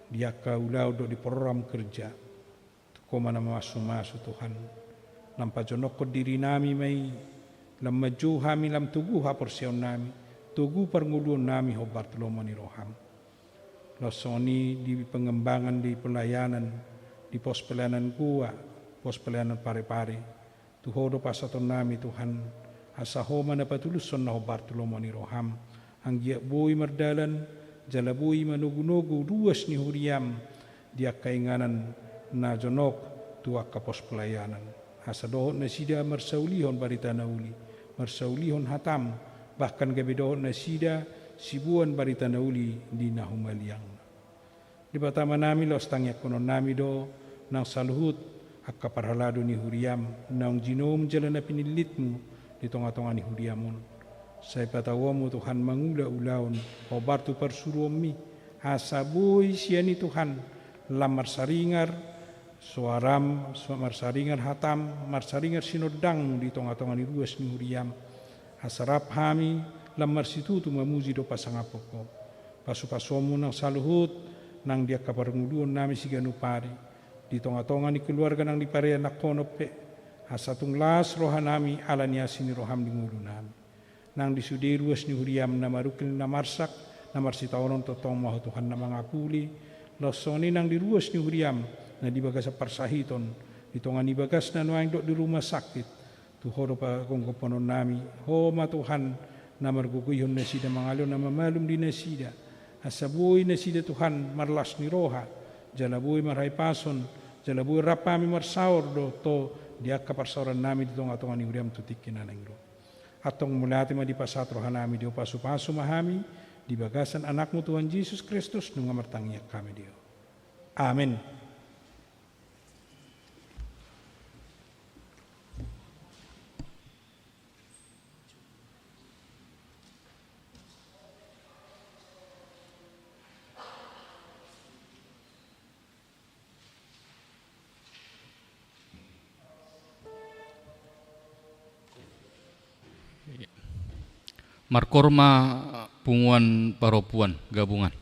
di angka ulaon dohot di program kerja. Tu Ho ma na mamasumasu Tuhan, lam pajonokhon dirinami ma i, lam manjou hami, lam togu haporseaonnami, togu parngoluonnami hombar tu lomo ni roham. Laos songon i di pengembangan di pelayanan, di pos pelayanan Goa, pos pelayanan Parepare, tu Ho do pasahatonnami Tuhan, asa Ho ma na patulushon na hombar tu lomo ni roham, anggiat boi mardalan, jala boi manogunogu ruas ni huriam, di angka inganan na jonok tu angka pos pelayanan. Asa dohot nasida marsaulihon barita na uli, marsaulihon hatam, bahkan gabe dohot nasida siboan barita na uli di na humaliangna. Debata Amanami, laos tangiangkononnami do nang saluhut angka parhalado ni huriam, naung jinoum jala na pinillitmu di tongatonga ni huriam on. Sai patauonmu Tuhan mangula ulaon hombar tu parsuruonmi, asa boi sian i Tuhan lam marsaringar soaram, so-, marsaringar hatam, marsaringar sinondangmu di tongatonga ni ruas ni huriam. Asa rap hami lam marsitutu mamuji dohot pasangaphon ho. Pasupasuonmu nang saluhut nang di angka parngoluonnami siganup ari, di tongatonga ni keluarga nang di parianakhon on pe, asa tung las rohanami ala ni asi ni roham di ngolunami. Nang di sude ruas ni huriam na marungkil na marsak, na marsitaonon, tongtong ma Ho Tuhan na mangapuli, laos songon i nang di ruas ni huriam na di bagasan parsahiton, di tonga ni bagasna nuaeng dohot di rumah sakit, tu Ho do pagomgomhononnami, Ho ma Tuhan na margogoihon nasida mangalehon na mamalum di nasida, asa boi nasida Tuhan marlas ni roha, jala boi marhahipason, jala boi rap hami marsaor dohot Ho di angka parsaorannami di tongatonga ni huriam tu tingki na naeng ro. Antong mauliate ma dipasahat rohanami di Ho, pasupasu ma hami di bagasan Anakmu Tuhan Jesus Kristus, nunga martangiang hami di Ho. Amen. Markoor ma punguan parompuan gabungan.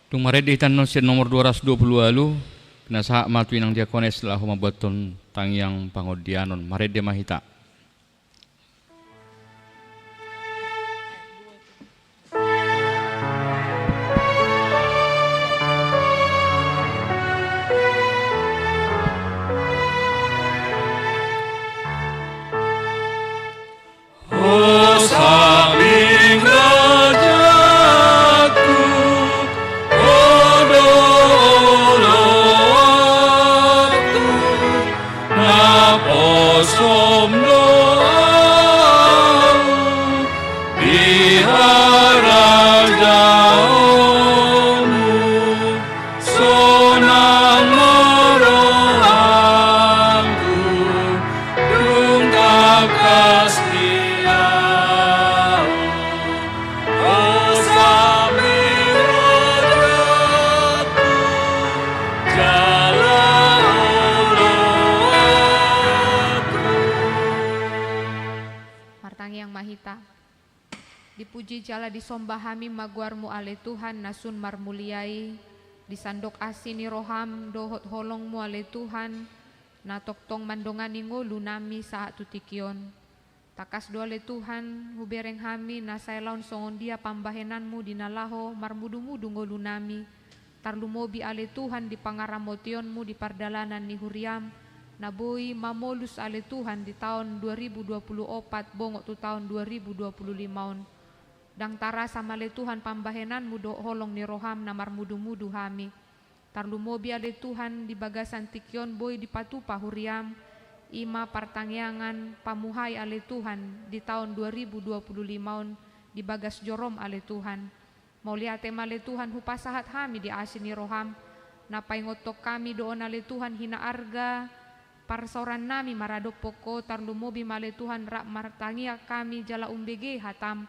Tung marende hita annon sian nomor dua ratus dua puluh ualu, pinasahat ma tu inang diakones laho mambuathon tangiang pangondianon. Marende ma hita. Hosang ni rajaku, ho do oloanku, naposom do ahu di harajaonmu. Sonang ma rohangku, dung tangkas di ahu, hosang ni rajaku, jala oloanku. Martangiang ma hita. Dipuji jala disomba hami ma goarmu ale Tuhan na sun marmulia i, di sandok asi ni roham dohot holongmu ale Tuhan, na tongtong mandongani ngolunami sahat tu tingki on. Tangkas do ale Tuhan, hubereng hami na sai laon songon dia pambahenanmu di na laho marmudumudu ngolunami, tarlumobi ale Tuhan di pangaramotionmu di pardalanan ni huriam, na boi mamolus ale Tuhan di taon dua ribu dua puluh opat bongot tu taon dua ribu dua puluh lima on. Ndang tarasa ma ale Tuhan pambahenanmu dohot holong ni roham na marmudumudu hami. Tarlumobi ale Tuhan di bagasan tingki on boi dipatupa huriam, i ma partangiangan pamuhai ale Tuhan di taon dua ribu dua puluh lima on di bagas jorom ale Tuhan. Mauliate ma ale Tuhan hupasahat hami di asi ni roham, na paingothon hami do on ale Tuhan hinaarga parsaorannami maradophon ho, tarlumobi ma ale Tuhan rap martangiang hami jala umbege hatam.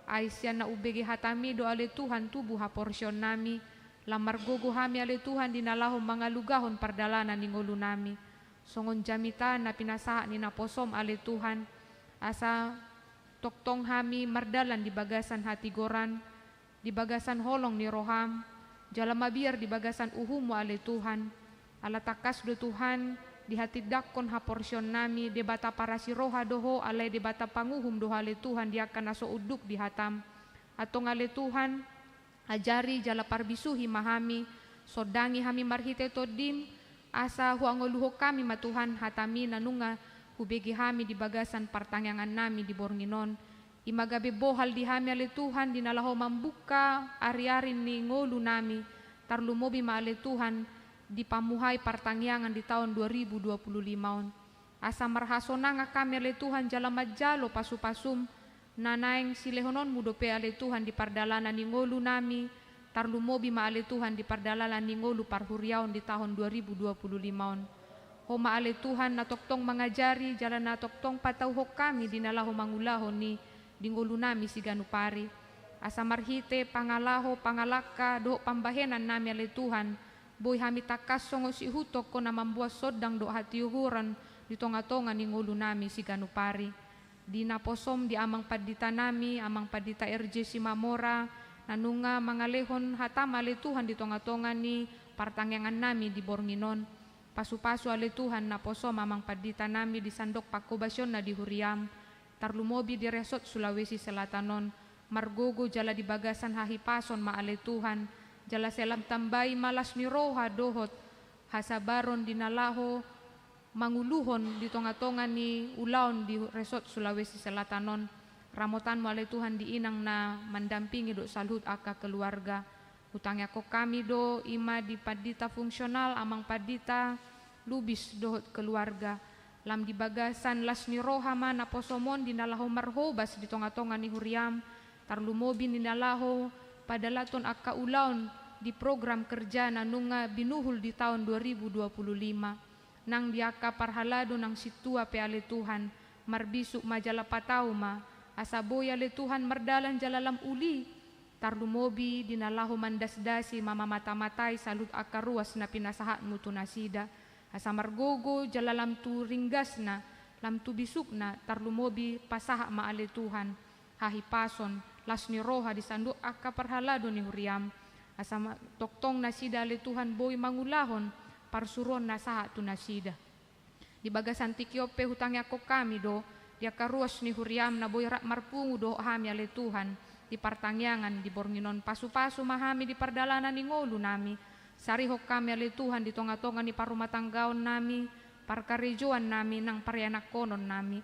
Ai sian na umbege hatam i do ale Tuhan tubu haporseonnami, lam margogo hami ale Tuhan di na laho mangalugahon pardalanan ni ngolunami. Songon jamita na pinasahat ni naposom ale Tuhan, asa tongtong hami mardalan di bagasan hatigoran, di bagasan holong ni roham, jala mabiar di bagasan uhummu ale Tuhan. Ala tangkas do Tuhan, dihatindangkon haporseonnami, Debata parasi roha do ho, alai Debata panguhum do ho ale Tuhan di angka na so unduk di hatam. Antong ale Tuhan, ajari jala parbisuhi ma hami, sondangi hami marhite Tondim, asa huangoluhon hami ma Tuhan hatami na nunga hubege hami di bagasan partangiangannami di borngin on. I ma gabe bohal di hami ale Tuhan di na laho mambuka ariari ni ngolunami, tarlumobi ma ale Tuhan di pamuhai partangiangan di taon dua ribu dua puluh lima on. Asa marhasonangan hami ale Tuhan jala manjalo pasupasum, na naeng silehononmu dope ale Tuhan di pardalanan ni ngolunami, tarlumobi ma ale Tuhan di pardalanan ni ngolu parhuriaon di taon dua ribu dua puluh lima on. Ho ma ale Tuhan na tongtong mangajari jala na tongtong patauhon hami di na laho mangulahon i di ngolunami siganup ari. Asa marhite pangalaho, pangalangka dohot pambahenannami ale Tuhan, boi hami tangkas songon siihuthon ho na mamboan sondang dohot hatiuhuran di tongatonga ni ngolunami siganup ari. Di naposom di amang panditanami, amang pandita R J Simamora, na nunga mangalehon hatam ale Tuhan di tongatonga ni partangiangannami di borngin on. Pasupasu ale Tuhan naposom amang panditanami di sandok panghobasionna di huriam, tarlumobi di resort Sulawesi Selatan on, margogo jala di bagasan hahipason ma ale Tuhan, jala sai lam tambai ma las ni roha dohot hasabaron di na laho manguluhon di tongatonga ni ulaon di resort Sulawesi Selatan on. Ramotanmu ale Tuhan di inang na mandampingi dohot saluhut angka keluarga. Hutangiangkon hami do i ma di pandita fungsional, amang pandita Lubis dohot keluarga. Lam di bagasan las ni roha ma naposom on di na laho marhobas di tongatonga ni huriam, tarlumobi di na laho padalathon angka ulaon di program kerja na nunga binuhul di taon dua ribu dua puluh lima. Nang di angka parhalado nang sintua pe ale Tuhan, marbisuk ma jala patau ma, asa boi ale Tuhan mardalan jala lam uli, tarlumobi di na laho mandasdasi ma, mamatamatai saluhut angka ruas na pinasahatmu tu nasida, asa margogo jala lam tu ringgasna, lam tu bisukna, tarlumobi pasahat ma ale Tuhan hahipason, las ni roha di sandok angka parhalado ni huriam. Asa ma-, tongtong nasida ale Tuhan boi mangulahon parsuruon na sahat tu nasida. Di bagasan tingki on pe hutangiangkon hami do, di angka ruas ni huriam na boi rap marpungu dohot hami ale Tuhan, di partangiangan di borngin on. Pasupasu ma hami di pardalanan ni ngolu nami, sarihon hami ale Tuhan di tongatonga ni parumatanggaon nami, parkarejoan nami nang parianakhonon nami.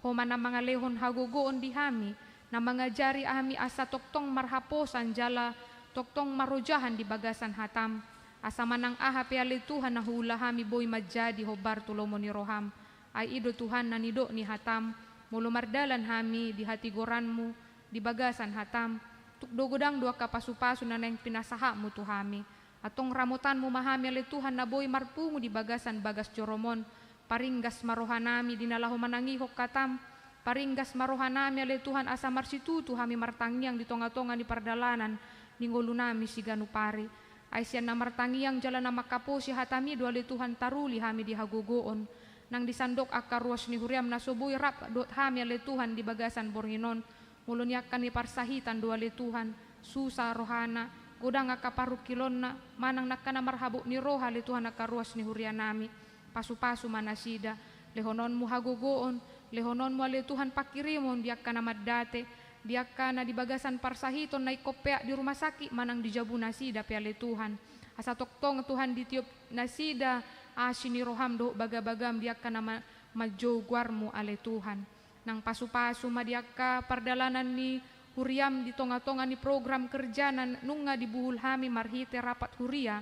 Ho ma na mangalehon hagogoon di hami, na mangajari hami asa tongtong marhaposan jala tongtong marojahan di bagasan hatam. Asa manang aha pe ale Tuhan na huula hami boi manjadi hombar tu lomo ni roham. Ai i do Tuhan na nidok ni hatam, molo mardalan hami di hatigoranmu, di bagasan hatam, tuk do godang do angka pasupasu na naeng pinasahatmu tu hami. Antong ramotanmu ma hami ale Tuhan na boi marpungu di bagasan bagas jorom on. Paringgas ma roha nami di na laho manangihon hatam. Paringgas ma roha nami ale Tuhan asa marsitutu hami martangiang di tongatonga ni pardalanan ni ngolu nami siganup ari. Ai sian na martangiang jala na mangkaposi hatami do ale Tuhan taruli hami di hagogoon. Nang di sandok angka ruas ni huriam na so boi rap dohot hami ale Tuhan di bagasan borngin on. Molo ni angka ni parsahitan do ale Tuhan, susa rohana, godang angka parungkilonna, manang nangka na marhabot ni roha ale Tuhan angka ruas ni huria nami. Pasupasu ma nasida, lehononmu hagogoon, lehononmu ale Tuhan pangkirimon di angka na mandate, di angka na di bagasan parsahiton na ingkon peak di rumah sakit manang di jabu nasida pe ale Tuhan. Asa tongtong Tuhan ditiop nasida asi ni roham dohot bagabagam di angka na ma-, manjou goarmu ale Tuhan. Nang pasupasu ma di angka pardalanan ni huriam di tongatonga ni program kerja na nunga dibuhul hami marhite rapat huria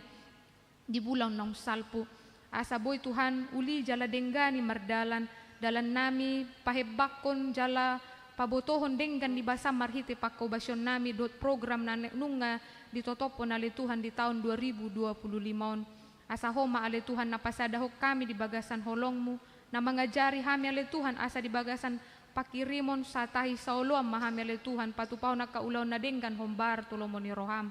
di bulan naung salpu. Asa boi Tuhan uli jala denggani mardalan, dalan nami pahembangkon jala pabotohon denggan ni basam marhite pangkobasion nami dohot program na ne-, nunga ditotophon ale Tuhan di taon dua ribu dua puluh lima on. Asa Ho ma ale Tuhan na pasadahon hami di bagasan holongmu, na mangajari hami ale Tuhan asa di bagasan pangkirimon satahi saoloan ma hami ale Tuhan patupahon angka ulaon na denggan hombar tu lomo ni roham.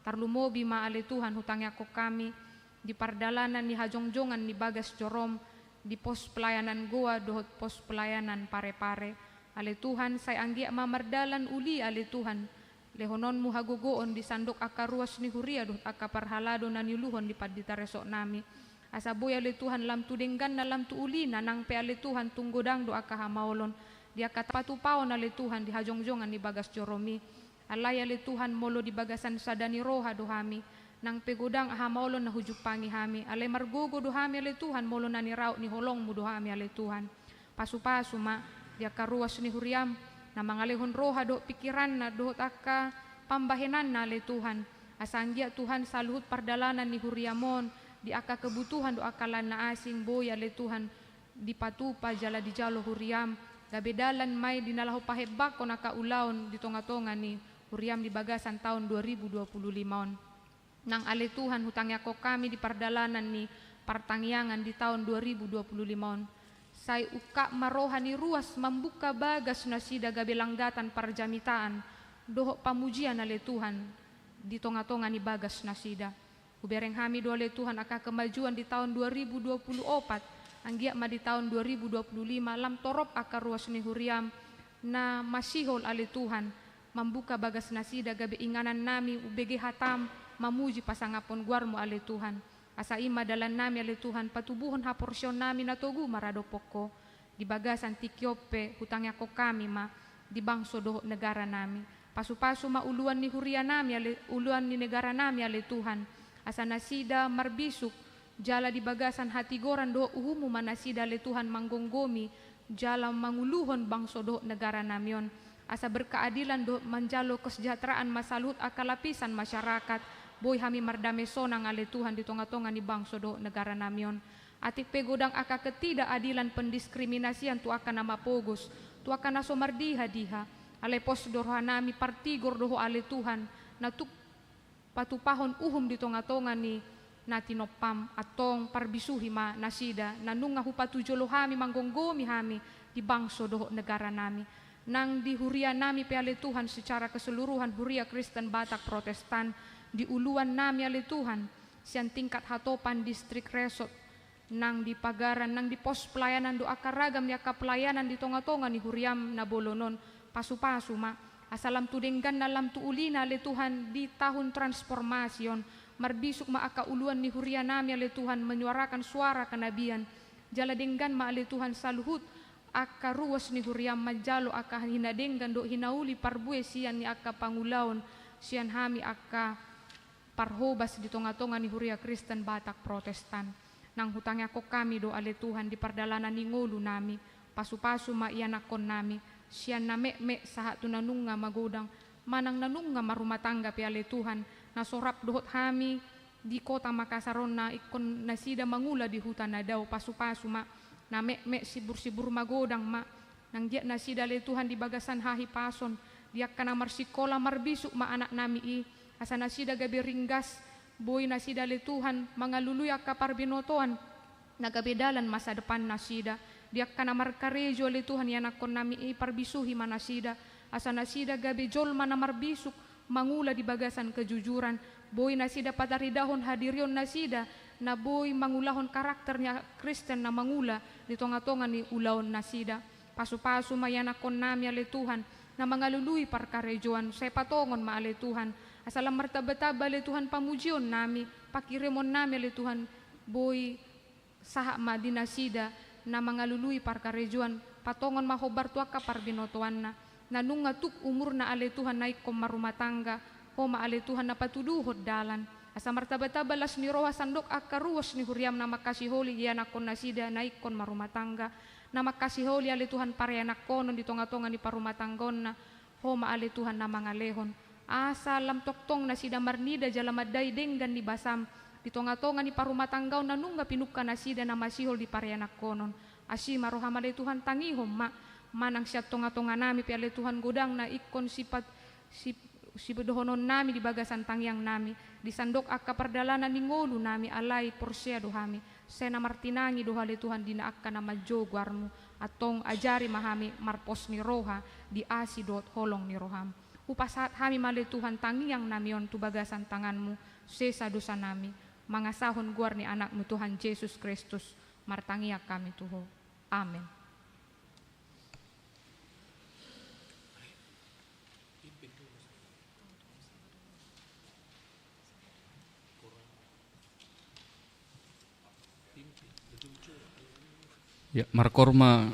Tarlumobi ma ale Tuhan hutangiangkon hami di pardalanan ni hajongjongan ni bagas jorom di pos pelayanan Goa dohot pos pelayanan Parepare. Ale Tuhan, sai anggiat ma mardalan uli ale Tuhan, lehononmu hagogoon di sandok angka ruas ni huria dohot angka parhalado na niuluhon ni pandita resort nami. Asa boi ale Tuhan lam tu dengganna lam tu ulina nang pe ale Tuhan tung godang do angka hamaolon di angka patupahon ale Tuhan di hajongjongan ni bagas jorom i. Alai ale Tuhan molo di bagasan sada ni roha do hami, nang pe godang hamaolon na hujumpangi hami, alai margogo do hami ale Tuhan molo na niraot ni holongmu do hami ale Tuhan. Pasupasu ma di angka ruas ni huriam, na mangalehon roha dohot pingkiranna dohot angka pambahenanna ale Tuhan. Asa anggiat Tuhan saluhut pardalanan ni huriam on di angka kebutuhan dohot angka lan na asing boi ale Tuhan dipatupa jala dijalo huriam, gabe dalan ma i di na laho pahembangkon angka ulaon di tongatonga ni huriam di bagasan taon dua ribu dua puluh lima on. Nang ale Tuhan hutangiangkon hami di pardalanan ni partangiangan di taon dua ribu dua puluh lima on. Sai ungkap ma roha ni ruas mambuka bagas nasida gabe langgatan parjamitaan dohot pamujian ale Tuhan di tongatonga ni bagas nasida. Hubereng hami do ale Tuhan angka kemajuan di taon dua ribu dua puluh opat, anggiat ma di taon dua ribu dua puluh lima lam torop angka ruas ni huriam na masihol ale Tuhan, mambuka bagas nasida gabe inganan nami umbege hatam mamuji pasangaphon goarmu ale Tuhan. Asa i ma dalan nami ale Tuhan patubuhon haporseaon nami na togu maradophon Ho. Di bagasan tingki on pe hutangiangkon hami ma di bangso dohot negara nami. Pasupasu ma uluan ni huria nami ale, uluan ni negara nami ale Tuhan. Asa nasida marbisuk jala di bagasan hatigoran dohot uhummu ma nasida ale Tuhan manggomgomi jala manguluhon bangso dohot negara nami on. Asa berkeadilan dohot manjalo kesejahteraan ma saluhut angka lapisan masyarakat, boi hami mardame sonang ale Tuhan di tongatonga ni bangso dohot negara nami on. Atik pe godang angka ketidakadilan pendiskriminasian tu angka na mapogos, tu angka na so mardihadiha. Alai pos do roha nami partigor do Ho ale Tuhan, na tuk patupahon uhum di tongatonga ni na tinompam, antong parbisuhi ma nasida, na nunga hupatujolo hami manggomgomi hami di bangso dohot negara nami. Nang di huria nami pe ale Tuhan secara keseluruhan huria Kristen Batak Protestan, di uluan nami ale Tuhan, sian tingkat hatopan distrik resort, nang di pagaran, nang di pos pelayanan dohot angka ragam ni angka pelayanan di tongatonga ni huriam na bolon on, pasupasu ma. Asa lam tu dengganna, lam tu ulina, ale Tuhan, di tahun transformasi on, marbisuk ma angka uluan ni huria nami, ale Tuhan, menyuarakan suara kenabian. Jala denggan ma, ale Tuhan, saluhut angka ruas ni huriam manjalo angka hinadenggan dohot hinauli parbue sian ni angka pangulaon sian hami angka parhobas di tonga-tonga ni huria Kristen Batak Protestan. Nang hutangiangkon hami do, ale Tuhan, di pardalanan ni ngolu nami, pasu-pasu ma ianakkon nami, sian na metmet sahat tu na nunga magodang, manang na nunga marumah tangga pe, ale Tuhan, na so rap dohot hami di kota Makassar on, na ingkon nasida mangula di huta na dao, pasu-pasu ma, na metmet sibur-sibur magodang ma, nang giat nasida, ale Tuhan, di bagasan hahipason, di angka na marsikola, marbisuk ma anak nami i, asa nasida gabe ringgas, boi nasida, ale Tuhan, mangalului angka parbinotoan, na gabe dalan masa depan nasida. Di angka na markarejo, ale Tuhan, ianakkon nami i, parbisuhi ma nasida, asa nasida gabe jolma na marbisuk, mangula di bagasan kejujuran, boi nasida pataridahon hadirion nasida, na boi mangulahon karakter ni a-, Kristen na mangula di tonga-tonga ni ulaon nasida. Pasu-pasu ma ianakkon nami, ale Tuhan, na mangalului parkarejoan, sai patongon ma, ale Tuhan, asa lam martamba-tamba, ale Tuhan, pamujion nami, panghirimon nami, ale Tuhan, boi sahat ma di nasida na mangalului parkarejoan, patongon ma hombar tu angka parbinotoanna, na nunga tuk umurna, ale Tuhan, na ingkon marumah tangga, Ho ma, ale Tuhan, na patuduhon dalan, asa martamba-tamba las ni roha sandok angka ruas ni huriam na mangkasiholi ianakkon nasida na ingkon marumah tangga, na mangkasiholi, ale Tuhan, parianakkonon di tonga-tonga ni parumah tanggaonna, Ho ma, ale Tuhan, na mangalehon. Asa lam tongtong nasida marnida jala mandai denggan ni basam di tonga-tonga ni parumah tanggaon na nunga pinungka nasida na masihol di parianakkonon. Asi ma roham, ale Tuhan, tangihon ma, manang sian tonga-tonga nami pe, ale Tuhan, godang na ingkon sipat, sip-, sidohonon nami di bagasan tangiang nami, di sandok angka pardalanan ni ngolu nami, alai porsea do hami, sai na martinangi do Ho, ale Tuhan, di na angka na manjou goarmu. Antong ajari ma hami marpos ni roha di asi dohot holong ni roham. Hupasahat hami ma, ale Tuhan, tangiang nami on tu bagasan tanganmu, sesa dosa nami, mangasahon goar ni anakmu Tuhan Jesus Kristus, martangiang hami tu Ho. Amen. Ya, markoor ma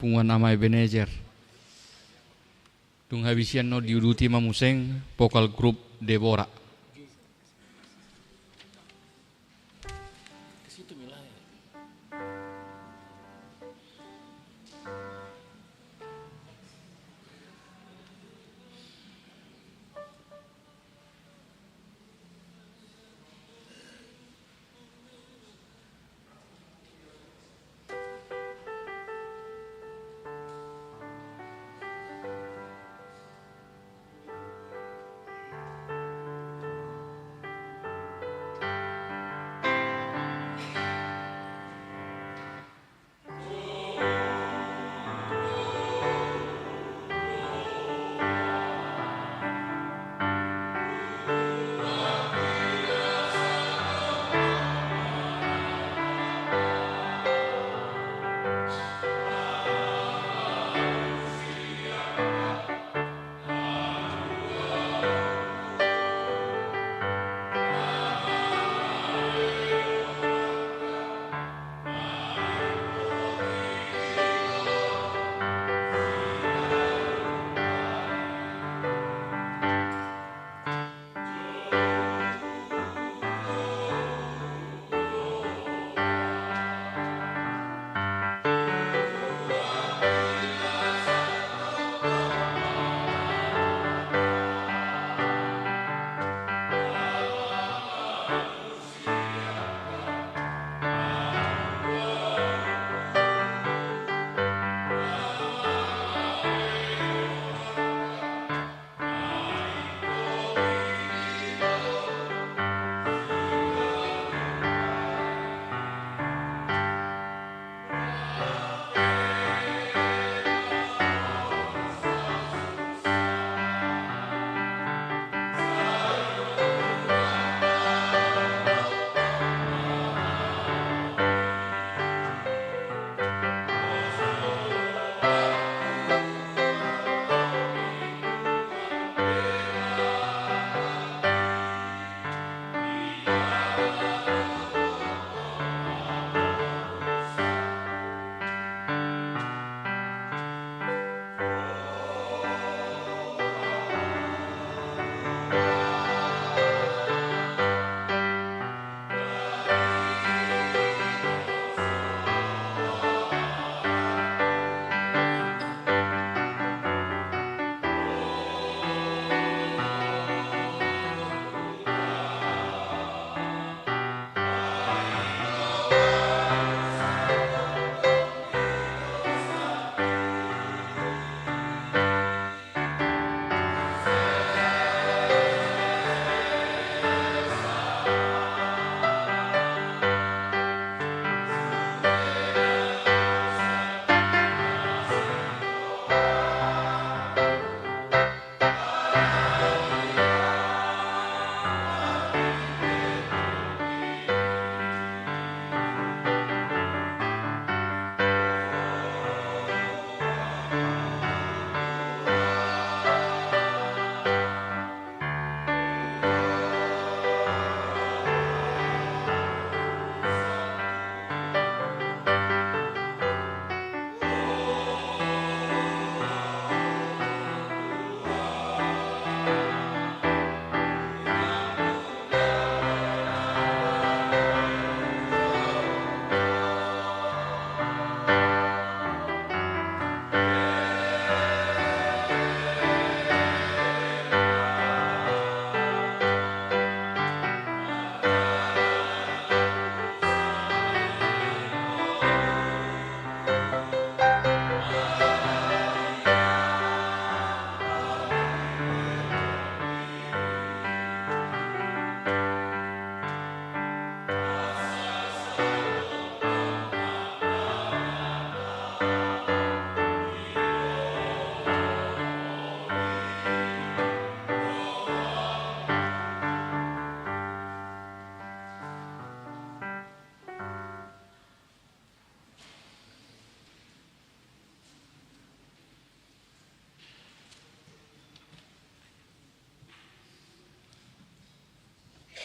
punguan Ama Ebenezer. Dung habis i annon diuduti ma muse vokal grup Debora.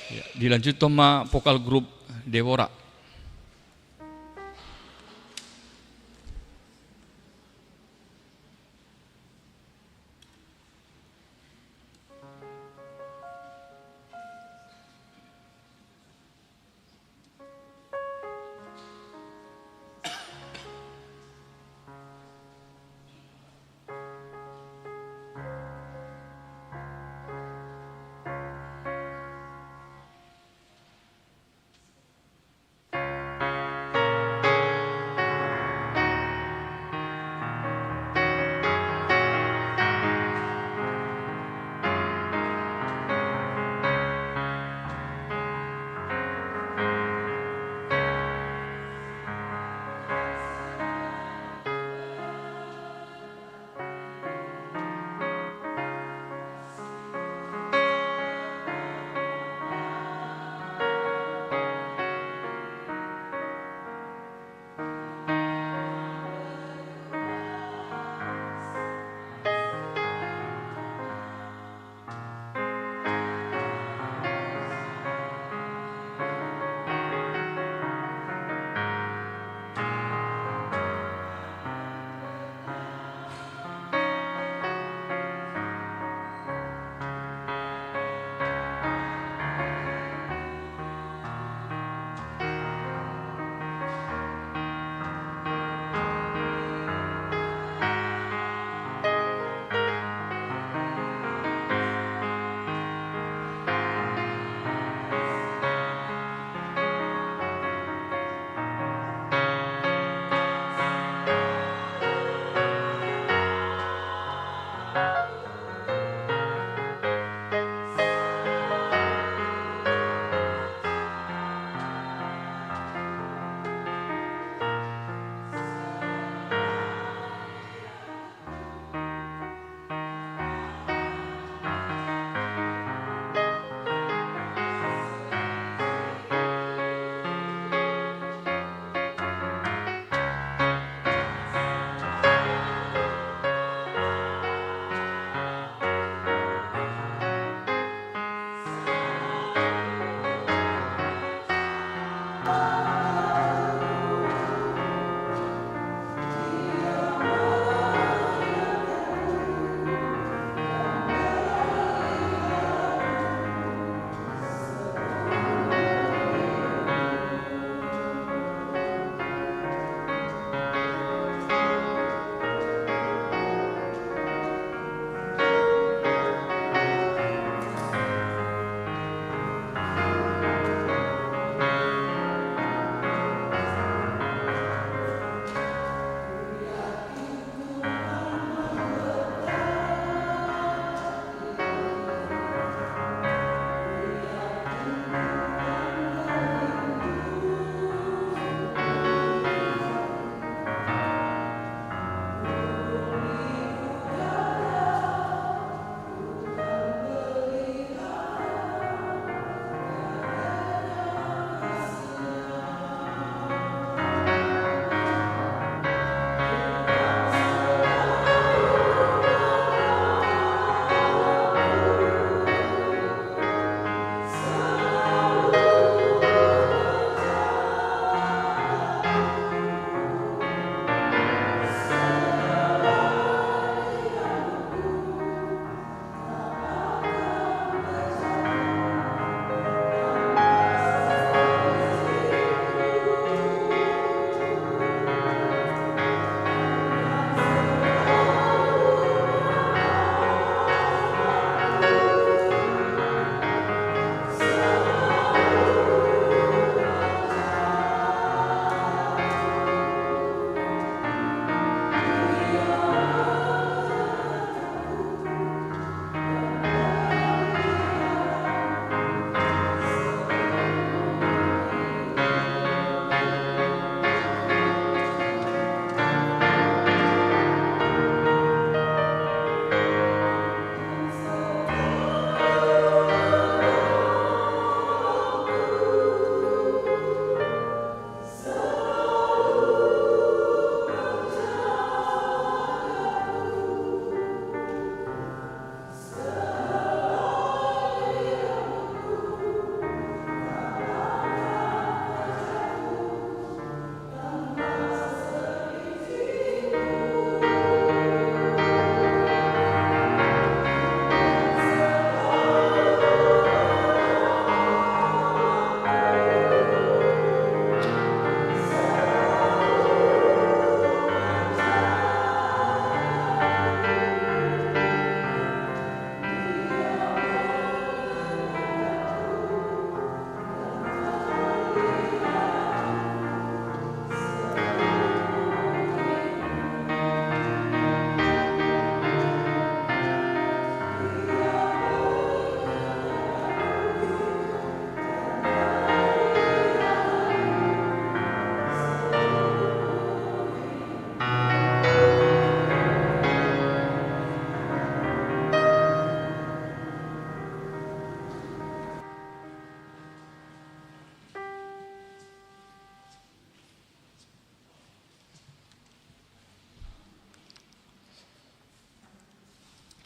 Ya, dilanjuthon ma vokal grup Deborah.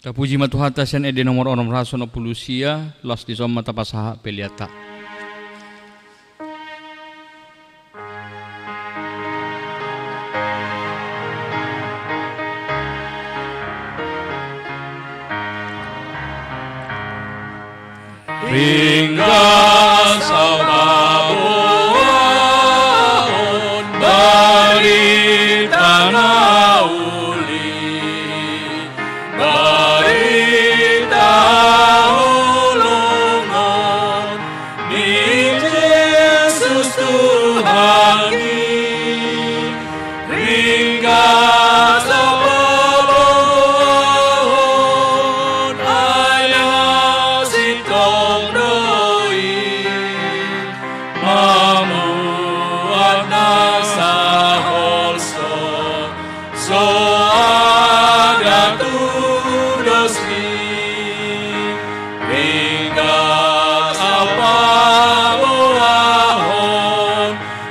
Tapuji ma Tuhanta sian ende nomor onom ratus onom pulu sia, laos dison ma tapasahat peleanta. Ringgas hapaboahon barita na uli, barita haholongon ni Jesus Tuhan i. Ringgas hapaboahon, ai na sintong do i mambuat na saholso, so ada tudos i. Ringgas hapaboahon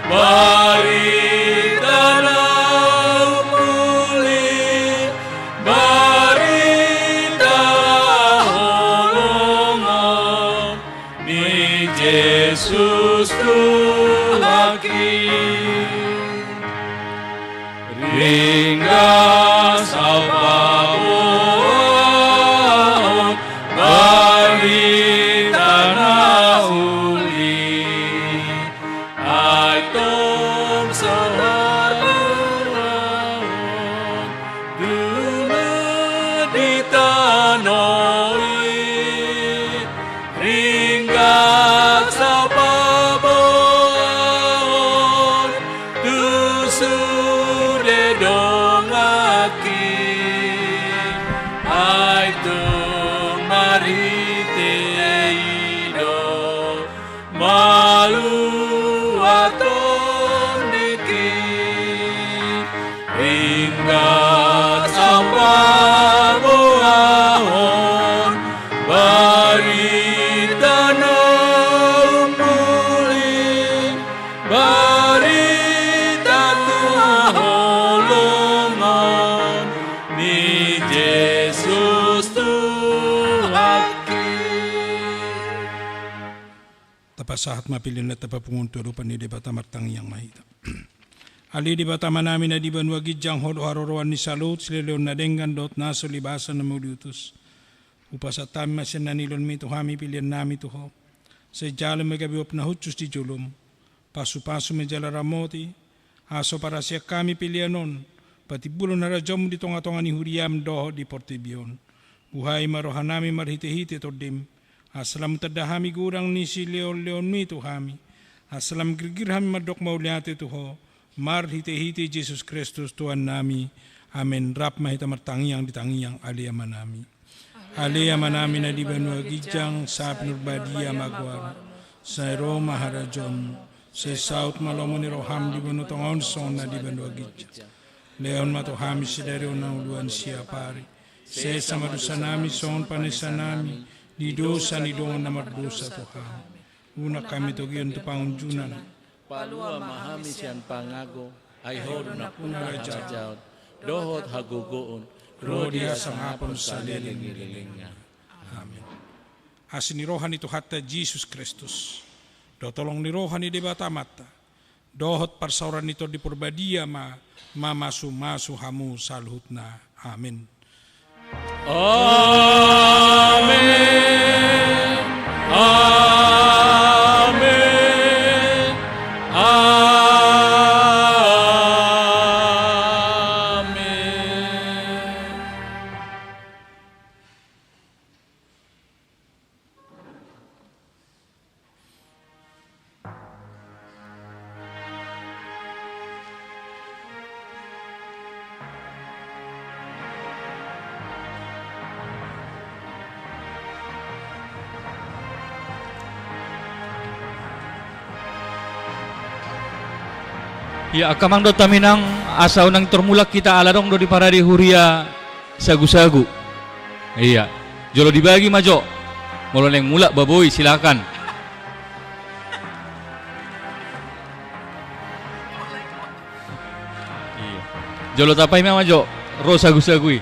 barita na umuli, barita haholongon ni Jesus Tuhan i. Ringgas hapaboahon barita na uli, ai tong sahat haholongon tu na di tano i. Ringgas hapaboahon tu sude donganki, ai tung marhite i do malua tondingki. Ringgas hapaboahon barita na umuli, barita tu haholongon ni Jesus Tuhan i. Tapasahat ma pelean, tapapungu tu adopan ni Debata, martangiang ma hita. Ale Debata Amanami na di banua ginjang, Ho do haroroan ni saluhut silehon na denggan dohot na so libasan na ummuli utus. Hupasahat hami ma sian na nilehonmi tu hami peleannami tu Ho. Sai jalo ma gabe uap na hushus di jolom. Pasupasu ma jala ramoti, asa huparhaseang hami pelean on patimbulhon harajaonmu di tongatonga ni huriam dohot di portibi on. Buhai ma rohanami marhitehite Tondim, asa lam tanda hami godang ni silehonlehonmi tu hami, asa lam girgir hami mandok mauliate tu Ho, marhitehite Jesus Kristus Tuhannami. Amen. Rap ma hita martangiang di tangiang Ale Amanami. Ale Amanami na di banua ginjang, sai pinarbadia ma goarmu. Sai ro ma harajaonmu. Sai saut ma lomo ni roham di banua tonga on songon na di banua ginjang. Lehon ma tu hami sadari on hangoluan siapari. Sesa ma dosanami songon panesanami di dosa ni dongan na mardosa tu hami. Unang hami togihon tu pangunjunan. Palua ma hami sian pangago, ai Ho do nampuna harajaon dohot hagogoon, ro di hasangapon saleleng ni lelengna. Amen. Asi ni roha ni Tuhanta Jesus Kristus, dohot holong ni roha ni Debata Amanta, dohot parsaoran ni Tondi Parbadia ma mamasumasu hamu saluhutna. Amen. Amen. Amen. Amen. Ia, angka amang dohot inang, asa unang tor mulak hita ala adong do di parade huria sagusagu. Ia. Jolo dibagi ma jo. Molo naeng mulak ba boi, silakan. Ia. Jolo tapaima ma jo ro sagusagu i.